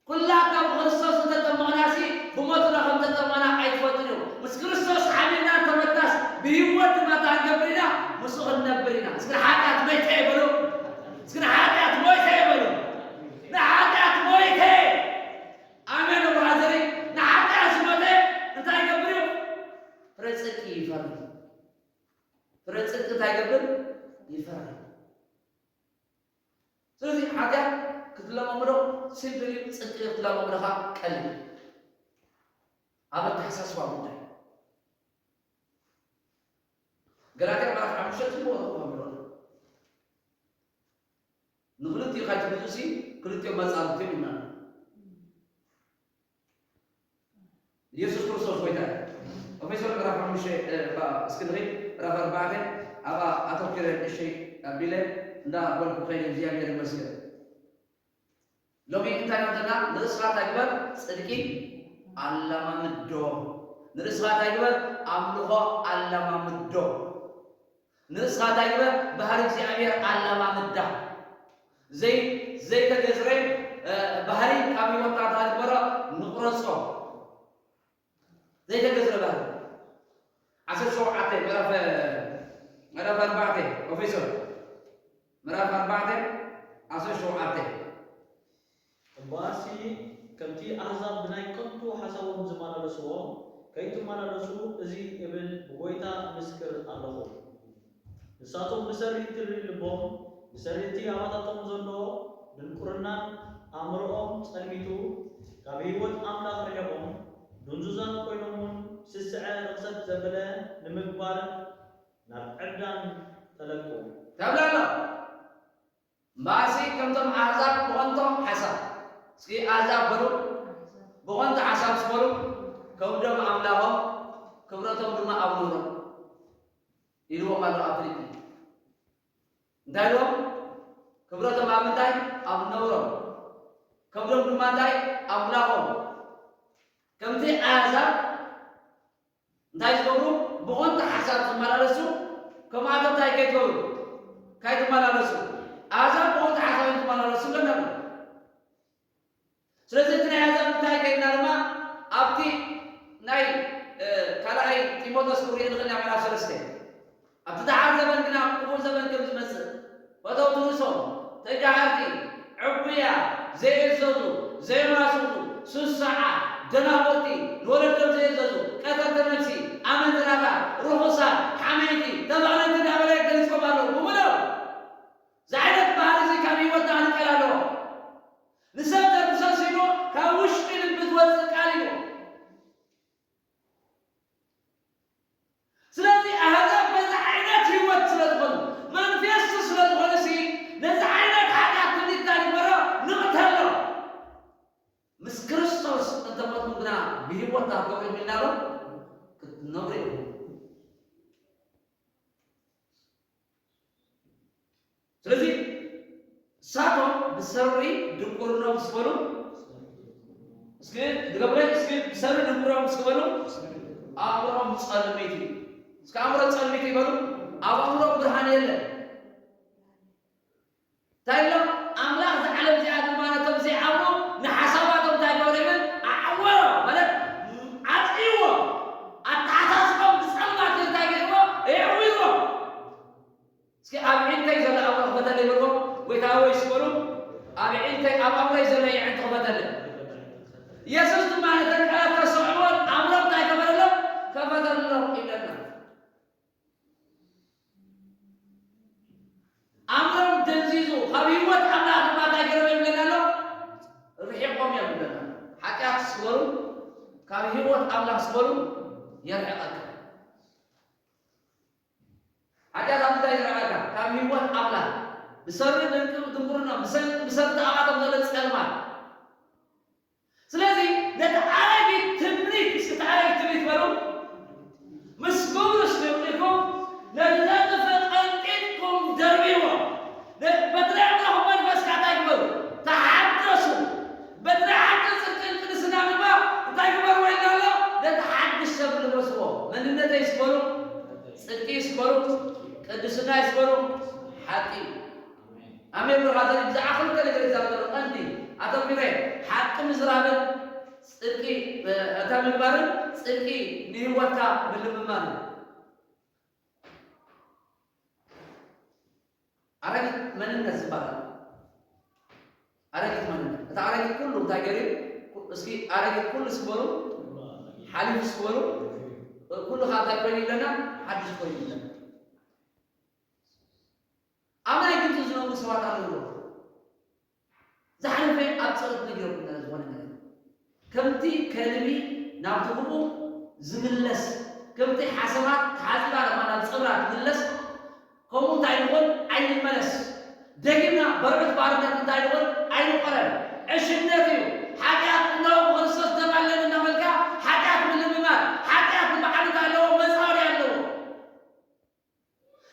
ኩላትና ብክርስቶስ እንተጠመቕናሲ፣ ብሞቱ ዶ ከም ተጠመቕና ኣይትፈልጡን ኢኹም። ምስ ክርስቶስ ሓቢርና እንተሞትናስ፣ ብህይወት ድማ እንተ ክንገብር ኢና፣ ምስኡ ክንነብር ኢና። እስኪ ንሓጢኣት ሞይተ በሉ። እስኪ ንሓጢኣት ሞይተ በሉ። ንሓጢኣት ሞይተ። ኣሜን፣ ብራዘሪ። ንሓጢኣት ዝሞተ እንታይ ይገብር እዩ? ፍረ ጽድቂ ይፈሪ። ፍረ ጽድቂ እንታይ ይገብር? ይፈሪ። ስለዚ ሓጢኣት ክትለማመዶ ሲምፕል እዩ፣ ጽድቂ ክትለማመዶ ኸኣ ቀሊል እዩ። ኣብ ኣተሓሳስባ ጉዳይ። ገላትያ ምዕራፍ ሓሙሽተ ጽቡቕ ተቕበሎ። ንኽልቲኡ ካይትግዙሲ ክልቲኦም መጻርፍቲ እዮም ኢልና። ኢየሱስ ክርስቶስ ጎይታ እዩ። ኤፌሶን ምዕራፍ ሓሙሽተ፣ እ፣ እባ እስኪ ንኺድ፣ ምዕራፍ ኣርባዕተ፣ ኣብኣ ኣተኲረ እሸይ ኣቢለ እንዳበልኩ ከይደ፣ እግዚኣብሔር ይመስገን። ሎሚ እንታይ ኢና ዘለና? ንርእስኻ እንታይ ግበር? ጽድቂ ኣለማምዶ። ንርእስኻ እንታይ ግበር? ኣምልኾ ኣለማምዶ። ንርእስኻ እንታይ ግበር? ባህሪ እግዚኣብሔር ኣለማምዳ። ዘይ-፣ ዘይተገዝረ፣ እ፣ ባህሪ ካብ ህይወትካ እንታይ ግበሮ? ንቑረጾ። ዘይተገዝረ ባህሪ። ዓሰርተ ሸውዓተ ምዕራፍ፣ ምዕራፍ ኣርባዕተ ኤፌሶን። ምዕራፍ ኣርባዕተ ዓሰርተ ሸውዓተ። እምበኣርሲ ከምቲ ኣህዛብ ብናይ ከንቱ ሓሳቦም ዝመላለስዎ ከይትመላለሱ እዚ እብል ብጎይታ እምስክር ኣለኹ። ንሳቶም ብሰሪ እቲ ርእይ ልቦም፣ ብሰሪ እቲ ኣባታቶም ዘሎ ድንቁርናን ኣእምሮኦም ጸልሚቱ፣ ካብ ህይወት ኣምላኽ ርሒቖም፣ ድንዙዛት ኮይኖምን ስስዐ ርኽሰት ዘበለ ንምግባር ናብ ዕብዳን ተለቁ። ተብለሎ። እምበኣርሲ ከምቶም ኣህዛብ ብኸንቶም ሓሳብ፣ እስኪ ኣህዛብ በሉ፣ ብኸንቱ ሓሳብ ስበሩ፣ ከብዶም ኣምላኾም፣ ክብረቶም ድማ ኣብ ነውሮም ኢልዎም ኣሎ ኣብ ፊልጲ። እንታይ ኢልዎም? ክብረቶም ኣብ ምንታይ? ኣብ ነውሮም። ከብዶም ድማ እንታይ? ኣምላኾም። ከምቲ ኣህዛብ እንታይ ዝገብሩ? ብኸንቱ ሓሳብ ዝመላለሱ፣ ከምኣቶም እንታይ ከይትገብሩ? ከይትመላለሱ። ኣህዛብ ብኸንቱ ሓሳብ እዮም ዝመላለሱ ኣለና። ስለዚ እቲ ናይ ኣህዛብ እንታይ ከይድና ድማ ኣብቲ ናይ ደሓርቲ ዕቡያ፣ ዘየዘዙ፣ ዘየማስኑ፣ ስሱዓት፣ ደናቁርቲ፣ ንወለዶም ዘየዘዙ፣ ቀተልቲ ነብሲ፣ ኣመንዝራታት፣ ርኹሳት፣ ሓመይቲ፣ ተባዕነቲ እንዳበለ ገሊጾም ኣለዉ። ብምሎም እዚ ዓይነት ባህሪ እዚ ካብ ህይወትና ክንቀል ኣለዎ። ንሰብ ተተሰሲኑ ካብ ውሽጢ ልቢ ዝወጽእ ቃል እዩ። ስለዚ ኣህዛብ በዚ ዓይነት ህይወት ስለ ዝኾኑ፣ ማኒፌስት ስለ ዝኾኑ ሲ፣ ነዚ ዓይነት ሓጢኣት ትምኒትና ንግበሮ፣ ንቕተሎ። ምስ ክርስቶስ እንተሞትኩም ግና ብህይወት ክትከብሩ ኢኹም ኢልና ዶ ክትነብሩ ኢኹም። ስለዚ እሳቶም ብሰሪ ድንቁርኖም ምስ በሉ፣ እስኪ ድገሙለይ፣ እስኪ ብሰሪ ድንቁርኖም ምስ በሉ፣ ኣእምሮም ጸልሚት እዩ። እስኪ ኣእምሮ ጸልሚት ይበሉ። ኣብ ኣእምሮም ብርሃን የለን። እንታይ ኢሎም? ኣምላኽ እዛ ዓለም እዚኣ ድማ ነቶም ዘይኣምኑ ንሓሳባቶም እንታይ ገበረ ይብል? ኣዕወሮ፣ ማለት ዓጽይዎ። ኣተሓሳስቦም ብጸልማት እንታይ ገይርዎ? የዕዊርዎ። እስኪ ኣብ ዒንተይ ዘሎ ኣእምሮ ክፈተለይ በልዎ። ጎይታ ሆይ፣ እስኪ በሉ፣ ኣብ ዒንተይ፣ ኣብ ኣእምሮይ ዘሎ የዕንቲ ክፈተለይ። የሱስ ድማ ነተን ቃላት ከሰምዕዎን ኣእምሮም እንታይ ገበረሎም? ከፈተሎም ይብለና። ኣእምሮም ደንዚዙ፣ ካብ ህይወት ኣምላኽ ድማ እንታይ ገይሮም እዮም ይብለና ኣሎ? ርሒቖም እዮም ይብለና። ሓጢኣት እስኪ በሉ፣ ካብ ህይወት ኣምላኽ እስኪ በሉ፣ የርሕቐካ። ሓጢኣት ኣብ ምንታይ ይረኣየካ? ካብ ህይወት ኣምላኽ። ብሰሪ ድንቅ-፣ ድንቁርና፣ ብሰ-፣ ብሰሪ ተኣባቶም ዘሎ ጸልማት። ስለዚ ነቲ ኣረጊት ትምኒት፣ እስኪ እቲ ኣረጊት ትምኒት በሉ፣ ምስ ግብሩ እስኪ እምኒኩም ነቲ ዘጥፍእ ቀንጢጥኩም ደርብይዎ። ነ-፣ በትሪ ኣምላኽ መንፈስካ እንታይ ግበሩ? ተሓደሱ። በትሪ ሓቂ ጽድቅን ቅድስና ድማ እንታይ ግበርዎ ኢልና ኣሎ? ነቲ ሓድሽ ሰብ ልበስዎ። መንነተይ እስኪ በሉ፣ ጽድቂ እስኪ በሉ፣ ቅድስና እስኪ በሉ፣ ሓቂ። ኣሜን። ብርሃ ዘርኢ ብዛዕባ ክልተ ነገር ይዛረብ ዘሎ ቀንዲ ኣተኲረ፣ ሓቂ ምዝራብን ጽድቂ፣ እ፣ እታ ምግባርን ጽድቂ ንህይወትካ ምልምማድን። ኣረጊት መንነት ዝበሃል። ኣረጊት መንነት። እቲ ኣረጊት ኩሉ እንታይ ገይሩ? ኩ-፣ እስኪ ኣረጊት ኩሉ እስኪ በሉ፣ ሓሊፉ እስኪ በሉ፣ ኩሉ ካብ እንታይ ኮይኑ ይብለና? ሓድሽ ኮይኑ ይብለና። ኣብ ናይ ግብጺ ዝነብሩ ሰባት ኣለዉ። ዝሓለፈ ኣብ ጸሎት ነጊሮም ዝኾነ ነገር። ከምቲ ከልቢ ናብቲ ብኡ ዝምለስ፣ ከምቲ ሓሰማ ተሓጺባ ድማ ናብ ጽብራ ትምለስ፣ ከምኡ እንታይ ንኹን? ኣይንመለስ። ደጊምና በርዑት ባርነት እንታይ ንኹን? ኣይንቆረን። ዕሽነት እዩ። ሓጢኣት እነሆ ብክርስቶስ ደም ኣለኒ እናበልካ ሓጢኣት ምልምማድ፣ ሓጢኣት ንባዕሉ እንታይ ኣለዎ? መጻወድያ ኣለዎ።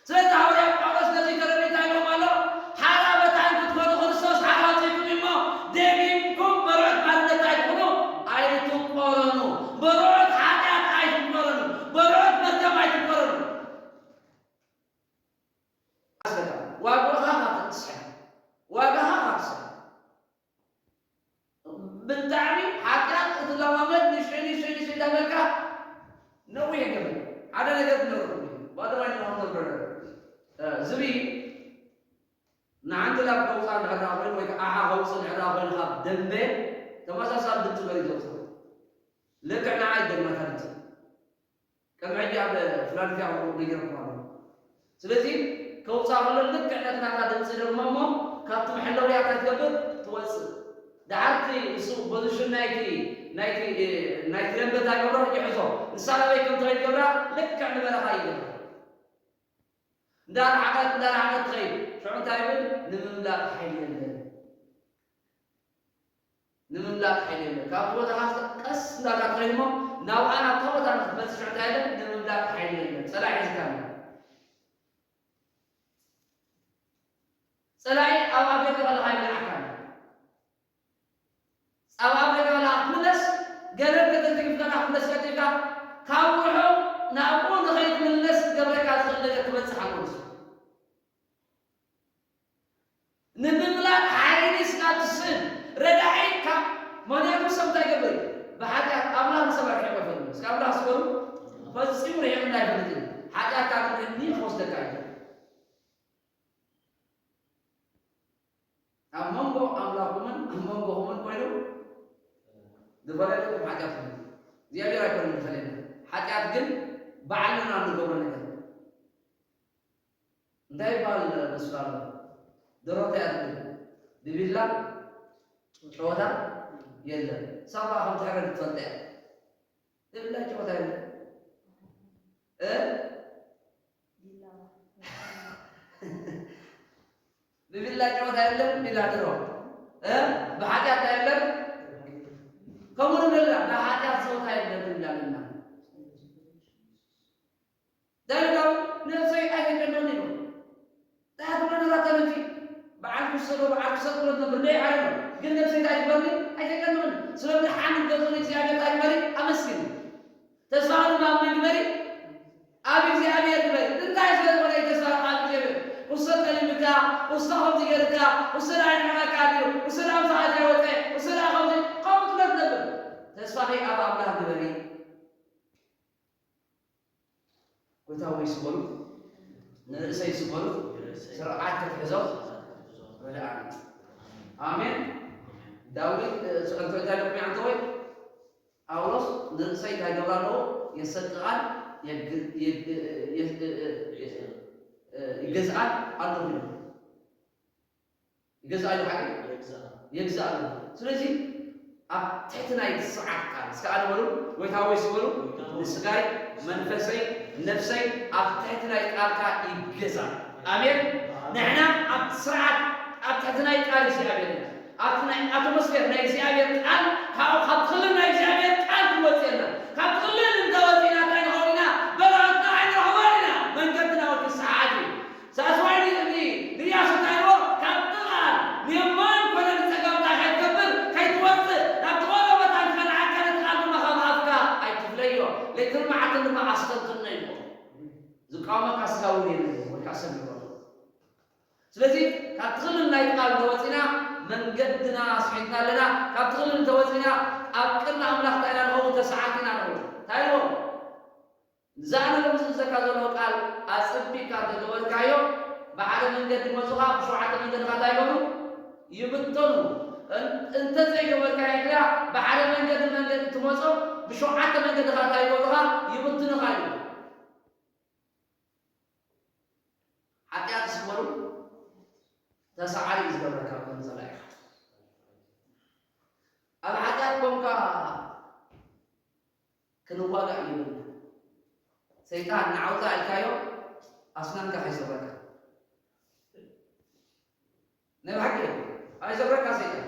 ስለዚ ሃዋርያ ጳውሎስ ነዚ ተረዲኡ እንታይ ኢሎም ኣሎ? ሓራ መታን ክትኮኑ ክርስቶስ ሓራ ኣውጺእኩም እዩ እሞ፣ ደጊምኩም በርዑት ባርነት ኣይትኹኑ፣ ኣይትቆረኑ። በርዑት ሓጢኣት ኣይትቆረኑ። በርዑት መርገም ኣይትቆረኑ። ኣስለካ ዋግኡኻ ካብ ትስሕብ፣ ዋጋኻ ካብ ትስሕብ። ብጣዕሚ ሓጢኣት እትለማመድ ንእሽተይ ንእሽተይ ንእሽተይ እንዳበልካ ነዊሕ ገመድ። ሓደ ነገር ክነግረኩም እዩ። ባዶ ማይ ንኸም ነብረረ። እ፣ ዝብኢ ንሓንቲ ላም ከውፅኣ እንድሕር ደኣ ኮይኑ ወይ ከዓ ዓዓ ከውፅእ እንድሕር ደኣ ኮይኑ ካብ ደንበ ተመሳሳሊ ድምፂ በሪድ ዘውፅእ። ልክዕ ንዓ ይደግማ እታ ድምፂ። ከም ሕጂ ኣብ ፊላደልፊያ ከለኹ ነጊረኩም ኣለኹ። ስለዚ ከውፅኣ ከሎ ልክዕ ነቲ ናታ ድምፂ ደግሞ እሞ ካብቲ መሐለዊ እያ እንታይ ትገብር? ትወፅእ። ደሓር እቲ እሱ ፖዚሽን ናይቲ፣ ናይቲ፣ ናይቲ ደንበ እንታይ ይገብሮ? ይሕዞ። ንሳ ናበይ ከም ትኸይድ ይገብራ? ልክዕ ንበረኻ ይገብራ። እንዳረሓቐት፣ እንዳረሓቐት ትኸይድ። ሽዑ እንታይ ይብል? ንምምላጥ ሓይሊ የለን። ንምምላጥ ሓይሊ የለን። ካብቲ ቦታኻ ቀስ እንዳልካ ትኸይድ እሞ ናብኣ ናብታ ቦታ ንክትመጽእ ሽዑ እንታይ የለን? ንምምላጥ ሓይሊ የለን። ጸላኢ ሒዝካ ኣሎ። ጸላኢ ኣብ ኣፍደገ ከለኻ ይበልዓካ ኣሎ። ኣብ ኣፍደገ ከለኻ ክትምለስ፣ ገለ ገለ ተደጊፍካ ክትምለስ ቀልጢፍካ፣ ካብ ርሑቕ ናብኡ ንኸይትምለስ ክገብረካ ዝኽእል ነገር ክበጽሕ ኣለዎ ንሱ። ንምምላጥ ሓይሊ ስለ እትስእን፣ ረዳኢ ካብ፣ ምኽንያቱ ሰብ እንታይ ይገብር እዩ? ብሓጢኣት ኣምላኽ ንሰብ ኣርሒቑ ኣይፈልጥን። እስከ ኣምላኽ ስበሩ፣ ፈጺሙ ርሒቑና ኣይፈልጥን። ሓጢኣትካ ግን ንድሕሪት ክወስደካ እዩ። ኣኹምን ኣብ መንጎኹምን ኮይኑ ዝፈለየኩም ሓጢኣት እዩ። እግዚኣብሔር ኣይኮነን ዝፈለየና። ሓጢኣት ግን ባዕልና እንገብሮ ነገር። እንታይ ይበሃል መስሎ ኣሎ? ደርሆ እንታይ እያ ትብል? ብቢላ ጨወታ የለን። ሳባ ከም ትሕረድ ትፈልጥ እያ። ብቢላ ጨወታ የለን። እ? ብቢላ ጨወታ የለን፣ ቢላ ድሮ። እ? ብሓጢኣት የለን። ከምኡ ንብላ፣ ብሓጢኣት ጸወታ የለን ትብላለና። ዳዊት ነብሰይ ኣይተጨንቕን ኢሉ። እንታይ ትብሎ ነዛ ተነፊ? በዓል ክሰዶ፣ በዓል ክሰዶ ብሎ ነበር፣ ደይ ዓለም። ግን ነብሰይ እንታይ ትበልኒ? ኣይተጨንቕን። ስለ ብርሃን ገጹ ንእግዚኣብሔር እንታይ ትበሊ? ኣመስግን። ተስፋ ድማ ኣብ መን ግበሪ? ኣብ እግዚኣብሔር ግበሪ። እንታይ ስለ ዝኾነ ተስፋ ኣብ እግዚኣብሔር? ውስተ ጠሊምካ፣ ውስተ ከምዚ ገርካ፣ ውስተ ናይ ንዕማካ ድዩ? ውስተ ናይ ምሳኻ ዘይወፀ፣ ውስተ ናይ ከምዚ፣ ከምኡ ትብሎ ትነብር። ተስፋኺ ኣብ ኣምላኽ ግበሪ። ጎይታ ወይ ስበሉ፣ ንርእሰይ ስበሉ፣ ስርዓት ክትሕዞ ረድኣኒ። ኣሜን። ዳዊት፣ እ፣ ጽዕንቶ እንታይ ኢልኩም ኣንተ ወይ? ጳውሎስ ንርእሰይ እንታይ ገብራ ኣለዎ? የሰቅቓን የግ-፣ የግ-፣ የ-፣ እ፣ እ፣ እ፣ እ፣ ይገዝኣን ኣለኹ ኢሉ። ይገዝኣ እዩ ሓቂ? የግዝኣ። የግዝኣ ኣሎ። ስለዚ ኣብ ትሕቲ ናይ ስርዓት ቃል፣ እስከ ኣነ በሉ፣ ጎይታ ወይ ስበሉ፣ ጎይታ ወይ ንስጋይ፣ መንፈሰይ፣ ነፍሰይ ኣብ ትሕቲ ናይ ቃልካ ይገዛ። ኣሜን። ኣሜን። ንሕና ኣብ ስርዓት፣ ኣብ ትሕቲ ናይ ቃል እግዚኣብሔር ኢና። ኣብቲ ናይ ኣትሞስፌር ናይ እግዚኣብሔር ቃል፣ ካብ፣ ካብ ክልል ናይ እግዚኣብሔር ቃል ክወፅእ የለን። ካብ ክልል እንተወፂእና እንታይ ንኸውን ኢና? በረኸትና ኣይንረኽቦን ኢና። መንገድና ወዲ ሰዓት እዩ። ሳስዋይ ንእምኒ ንያሱ እንታይ ኢልዎ? ካብ ጥቓ ንየማን ኮነ ንጸጋም እንታይ ከይትገብር? ከይትወጽእ፣ ናብቲ ቆሎ ቦታ ንኸልዓካ ነቲ ቃል ድማ ካብ ኣፍካ ኣይትፍለዮ፣ ለይትን መዓልትን ድማ ኣስተንትኖ ኢልዎ። ዝቃወመካ ስጋ እውን የለን፣ ወልካ ሰብ ይኾን። ስለዚ ካብ ትኽልል ናይ ቃል እንተወጺና መንገድና ኣስሒትና ኣለና። ካብ ትኽልል እንተወጺና ኣብ ቅድሚ ኣምላኽ እንታይ ኢና ንኸውን? ተሰዓት ኢና ንኸውን። እንታይ ኢልዎ? እዛ ኣነ ሎሚ ዝእዘካ ዘለኹ ቃል ኣጸቢቕካ እንተገበርካዮ፣ ብሓደ መንገዲ መጹኻ፣ ብሸውዓተ መንገድኻ እንታይ ይገብሩ? ይብተኑ። እን-፣ እንተዘይገበርካዮ ግና፣ ብሓደ መንገዲ መንገዲ ትመጾ፣ ብሸውዓተ መንገድኻ እንታይ ይገብሩኻ? ይብትኑኻ እዩ። ሓጢኣት ስበሩ፣ ተሰዓሪ እዩ ዝገብረካ፣ ከም ጸላኢኻ። ኣብ ሓጢኣት ኮንካ ክንዋጋእ ይብልና። ሰይጣን ንዓውታ ኢልካዮ ኣስናንካ ከይሰብረካ። ናይ ብሓቂ ኣይሰብረካ ሰይጣን።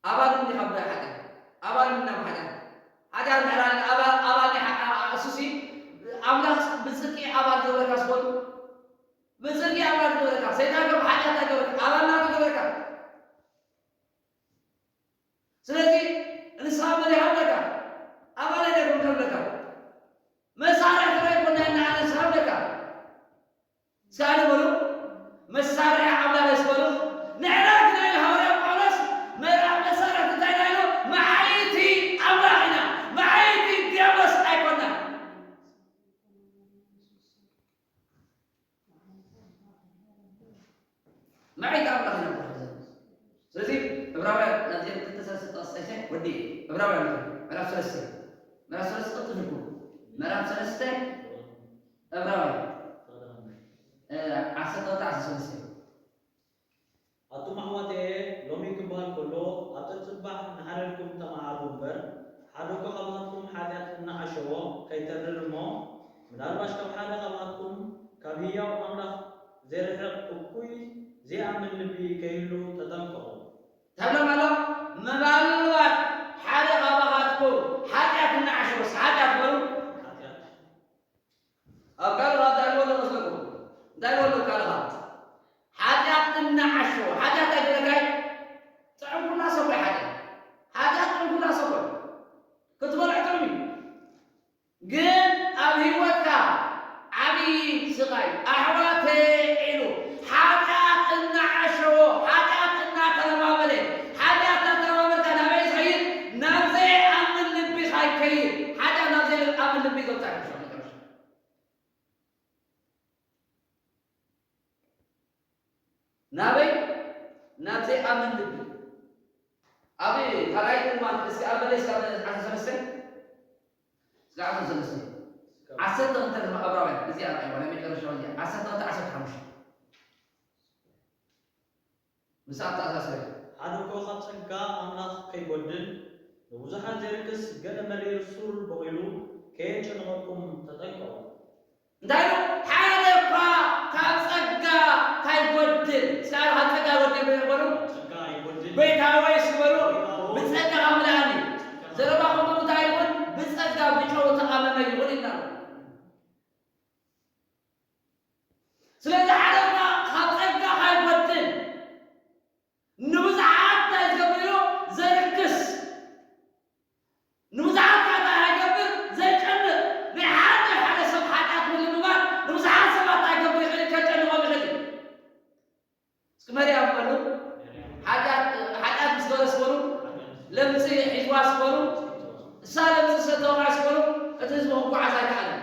ኣባል እንዲኻ ብናይ ሓጢኣት። ኣባል እና ሓጢኣት። ሓጢኣት እንድሕር ኣለ ኣባል፣ ኣባል ናይ ሓጢኣት እሱሲ ኣምላኽ ብጽድቂ ኣባል ዝገበረካ ስበሉ። ብጽድቂ ኣባል ዝገበረካ። ሰይጣን ከም ሓጢኣት ኣይገበረካ። ኣባል ናቱ ገበረካ። ስለዚ ንስኻ መሪሕ ኣለካ። ኣባል ኣይኮንካን ኣለካ። መሳርሒ ትራይ ኮና እና ንስኻ ኣለካ። እስከ ኣነ በሉ፣ መሳርሒ ኣምላኽ የስበሉ። ንሕና ግን ኢሉ ሃዋርያ ጳውሎስ መራ-፣ መሳርሒ እንታይ ኢና ኢሉ? መዓይቲ ኣምላኽ ኢና። መዓይቲ ዲያብሎስ ኣይኮናን። መዓይት ኣምላኽ ኢና ንብሎ። ስለዚ ዕብራውያን ናብዚኦም ክልተ ሰለስተ ጥቕሲ ወዲ ዕብራውያን ምዕራፍ ሰለስተ፣ ምዕራፍ ሰለስተ ቅልጥፍ ኢልኩም፣ ምዕራፍ ሰለስተ ዕብራውያን፣ እ፣ ዓሰርተ ክልተ ዓሰርተ ሰለስተ። ኣቱም ኣሕዋተየ፣ ሎሚ ክበሃል ከሎ፣ ኣብ ጸጽባሕ እናሓደርኩም ተመሃሩ እምበር፣ ሓደ እኳ ካብኣትኩም ሓጢኣት እናዓሸዎ ከይተርር እሞ፣ ምናልባሽ ካብ ሓደ ካብኣትኩም፣ ካብ ህያው ኣምላኽ ዘይርሕቕ እኩይ ዘይኣምን ልቢ ከይህሉ ተጠንቀቑ። እንታይ ብሎም ኣሎ? ምናልባት ሓደ ካብኣትኩም ሓጢኣት እናዓሸወስ፣ ሓጢኣት በሉ። ሓጢኣት። ኣብ ካልእ እንታይ ኢልዎ ኣሎ መስለኩም? እንታይ ኢልዎ ኣሎ ካልእ? ሓጢኣት እናዓሸወ፣ ሓጢኣት ኣይገበርካይ? ጥዑም ኩላ ሰኮይ ሓጢኣት። ሓጢኣት ጥዑም ኩላ ሰኮይ። ክትበልዖ ጥዑም እዩ። ግን ኣብ ህይወትካ ዓብዪ ስቓይ፣ ኣሕዋተይ ኢሉ ሓጢኣት እናዓሸወ፣ ሓጢኣት እናተለማመደ፣ ሓጢኣት እናተለማመድካ ናበይ ዝኸይድ? ናብ ዘይኣምን ልቢኻ ይከይድ። ሓጢኣት ናብ ዘይኣምን ልቢ ይገብጻ እዩ መጨረሻ። ናበይ? ናብ ዘይኣምን ልቢ። ኣብ ካልኣይ ድማ እስኪ ኣብ መለስ ካብ ዓሰርተ ሰለስተ፣ እስኪ ዓሰርተ ሰለስተ፣ ዓሰርተ ክልተ ድማ ዕብራውያን እዚኣ ረኣይዋ፣ ናይ መጨረሻ እዚኣ ዓሰርተ ክልተ ዓሰርተ ሓሙሽተ። ምስኣ ተኣሳሰሪ። ሓደ እኮ ካብ ጸጋ ኣምላኽ ከይጎድል፣ ንብዙሓት ዘርክስ ገለ መሪር ሱር በቒሉ ከየጨንቐኩም ተጠንቀቑ። እንታይ ኢሉ? ሓደ እኳ ካብ ጸጋ ካይጎድል። እስከ ኣብ ጸጋ ይጎድል በሉ። ጸጋ ይጎድል። ጎይታ ወይ እስኪ በሉ፣ ጎይታ ሆይ። ብጸጋ ኣምላእኒ። ጸጋ። ዘረባኹም ብምንታይ ይኹን? ብጸጋ ብጨው ተኣመመ ይኹን ኢልና። ስለዚ ሓደ እኳ ካብ ጸጋ ካይጎድል፣ ንብዙሓት እንታይ ዝገብር ኢሉ? ዘርክስ። ንብዙሓት ከዓ እንታይ ይገብር? ዘጨንቕ። ናይ ሓደ ሓደ ሰብ ሓጢኣት ምልምማድ ንብዙሓት ሰባት እንታይ ይገብር ይኽእል? ከጨንቖም ይኽእል እዩ። እስኪ መርያም በሉ፣ ሓጢኣት፣ ሓጢኣት ምስ ገበረ ስበሉ፣ ለምጺ ሒዝዋ ስበሉ፣ እሳ ለምጺ ዝተወቕዐ ስበሉ፣ እቲ ህዝቢ ክጓዓዝ ኣይከኣለን።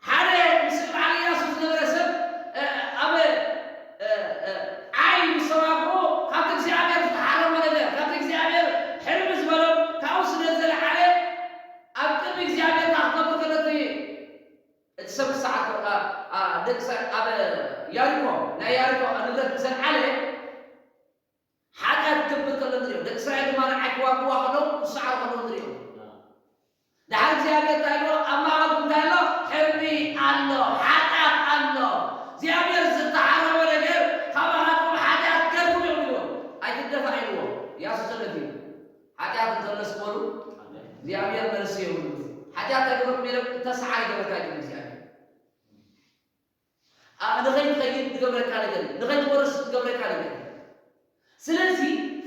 ሓደ ምስ በዓል ኢያሱ ዝነበረ ሰብ፣ እ፣ ኣብ፣ እ፣ እ፣ ዓይ ምስ ተዋግኡ፣ ካብቲ እግዚኣብሔር ዝተሓረመ ነገር፣ ካብቲ እግዚኣብሔር ሕርሚ ዝበሎ፣ ካብኡ ስለ ዝለዓለ፣ ኣብ ቅድሚ እግዚኣብሔር እንታይ ክገብር ከሎ እቲ፣ እቲ ሰብ ክሰዓር ከሎ፣ ኣ፣ ኣ፣ ደቂ እስራኤል ኣብ ያሪኮ፣ ናይ ያሪኮ ንብረት ምስ ኣልዓለ፣ ሓጢኣት ክገብር ከሎ ንሪኦ። ደቂ እስራኤል ድማ ንዓይ ክዋግእዋ ከለዉ ክሰዓሩ ከለዉ ንሪኦ። ድሓር እግዚኣብሔር እንታይ ኢልዎ? ኣብ ማእኸልኩም እንታይ ኣሎ? ሕርሚ ኣሎ፣ ሓጢኣት ኣሎ። እግዚኣብሔር ዝተሓረመ ነገር ካብ ማእኸልኩም ሓጢኣት ገርኩም እዮም ኢልዎ። ኣይትደፋእ ኢልዎ። ኢያሱ ተለፊ። ሓጢኣት እንተለስ በሉ፣ እግዚኣብሔር መልሲ የብሉ። ሓጢኣት ኣይገበርኩም ኢለ ተሰዓር ይገብረካ እዩ እግዚኣብሔር። ኣ፣ ንኸይትኸይድ ዝገብረካ ነገር፣ ንኸይትወርስ ዝገብረካ ነገር። ስለዚ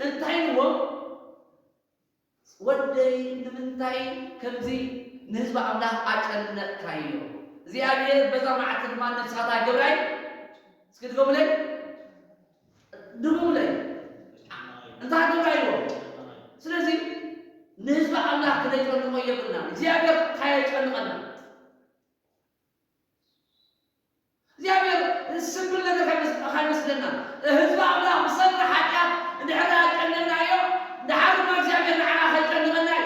እንታይ ኢልዎ? ወደይ ንምንታይ ከምዚ ንህዝቢ ኣምላኽ ኣጨነቕካዮ? እግዚኣብሔር በዛ መዓልቲ ድማ ንስኻ እንታይ ገብራይ? እስኪ ድገሙለይ። ድገሙለይ። እንታይ ገብራይ ኢልዎ? ስለዚ ንህዝቢ ኣምላኽ ክነጨንቆ የብልና። እግዚኣብሔር ካየጨንቐና። እግዚኣብሔር ስምብል ነገር ካይመስ-፣ ካይመስለና። ህዝቢ ኣምላኽ ብሰሪ ሓጢኣት እንድሕር ኣጨነቕናዮ፣ ድሓር ድማ እግዚኣብሔር ንዓና ከይጨንቐና እዩ።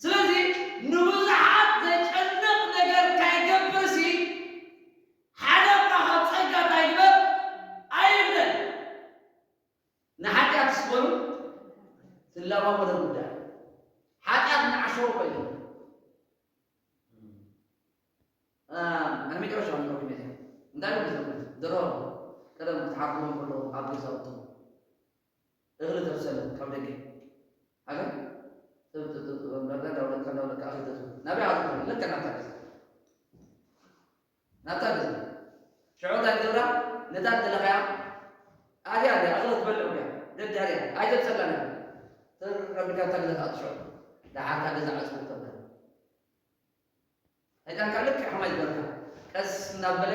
ስለዚ ንብዙሓት ዘጨንቕ ነገር ካይገብርሲ፣ ሓደ እኳ ካብ ጸጋ እንታይ ግበር ኣይብለን። ንሓጢኣት ስበሉ ትላባበሎ ጉዳይ። ሓጢኣት ንዓሸዎ ኮይኑ። እ፣ ናይ መጨረሻ ምንድነው ክመይ? እንታይ ነው ብዘመን? ድሮ ቀደም ክትሓርድዎም ከለዉ ኣብ ገዛውቶም እኽሊ ተብሰለ ካብ ደገ። ሃገር? ጥብ፣ ጥብ፣ ጥብ፣ ጥብ፣ እንዳውለካ፣ እንዳውለካ፣ እንዳውለካ እኽሊ ተትብሉ። ናበይ ዓዱ? ልክዕ ናብታ ገዛ። ናብታ ገዛ። ሽዑ እንታይ ትገብራ? ነታ ዝደለኻያ ኣትያ፣ ኣትያ፣ እኽሊ ትበልዕ እያ። ደድሕሪያ። ኣይተብሰላን እያ። ተር-፣ ረቢካ እታ ገዛ ትኣቱ ሽዑ። ደሓር እታ ገዛ ዕጽው ተብላ። ሰይጣን ከዓ ልክዕ ከማይ ዝበልካ። ቀስ እናበለ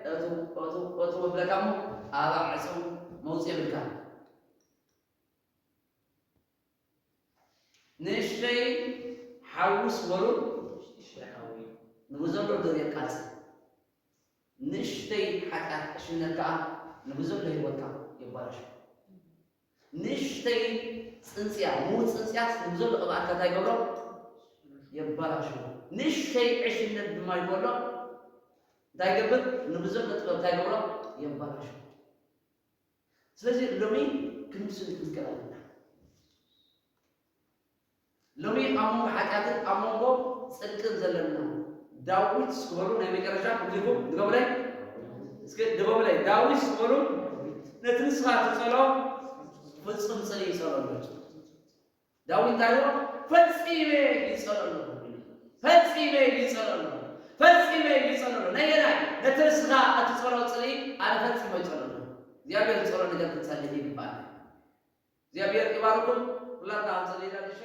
እቱ፣ እቱ፣ እቱ ወብለካ እሞ፣ ኣባ ዕጽው መውጽኢ የብልካ። ንእሽተይ ሓዊ ስበሩ፣ ንብዘሎ ዶር የቃጽል። ንእሽተይ ሓጢኣት ዕሽነት ከዓ ንብዘሎ ህይወትካ የባላሾ። ንእሽተይ ጽንጽያ፣ ምዉት ጽንጽያስ ንብዘሎ ቅብኣትካ እንታይ ይገብሮ? የባላሾ። ንእሽተይ ዕሽነት ድማ ይበሎ እንታይ ይገብር? ንብዘሎ ጥበብ እንታይ ይገብሮ? የባላሾ። ስለዚ ሎሚ ክንውስን ክንክእል ኣለና። ሎሚ ኣብ መንጎ ሓጢኣትን ኣብ መንጎ ጽድቅን ዘለና ዳዊት ስበሩ ናይ መጨረሻ ክምዚኹም ድገሙለይ። እስኪ ድገሙለይ። ዳዊት ስበሩ ነቲ ንስኻ ትጸሎ ፍጹም ጽልኢ ይጸሎ ኣሎ። ዳዊት እንታይ ኢሉ? "ፈጺመ ይጸሎ ኣለኹ፣ ፈጺመ ይጸሎ ኣለኹ፣ ፈጺመ ይጸሎ ኣለኹ." ነየናይ? ነቲ ንስኻ እትጸሎ ጽልኢ ኣነ ፈጺመ ይጸሎ ኣለኹ። እግዚኣብሔር ዝጸሎ ነገር ክንጸልእ ይግባእ። እግዚኣብሔር ይባርኩም። ኩላትና ክንጸልእ ኢና። እሺ።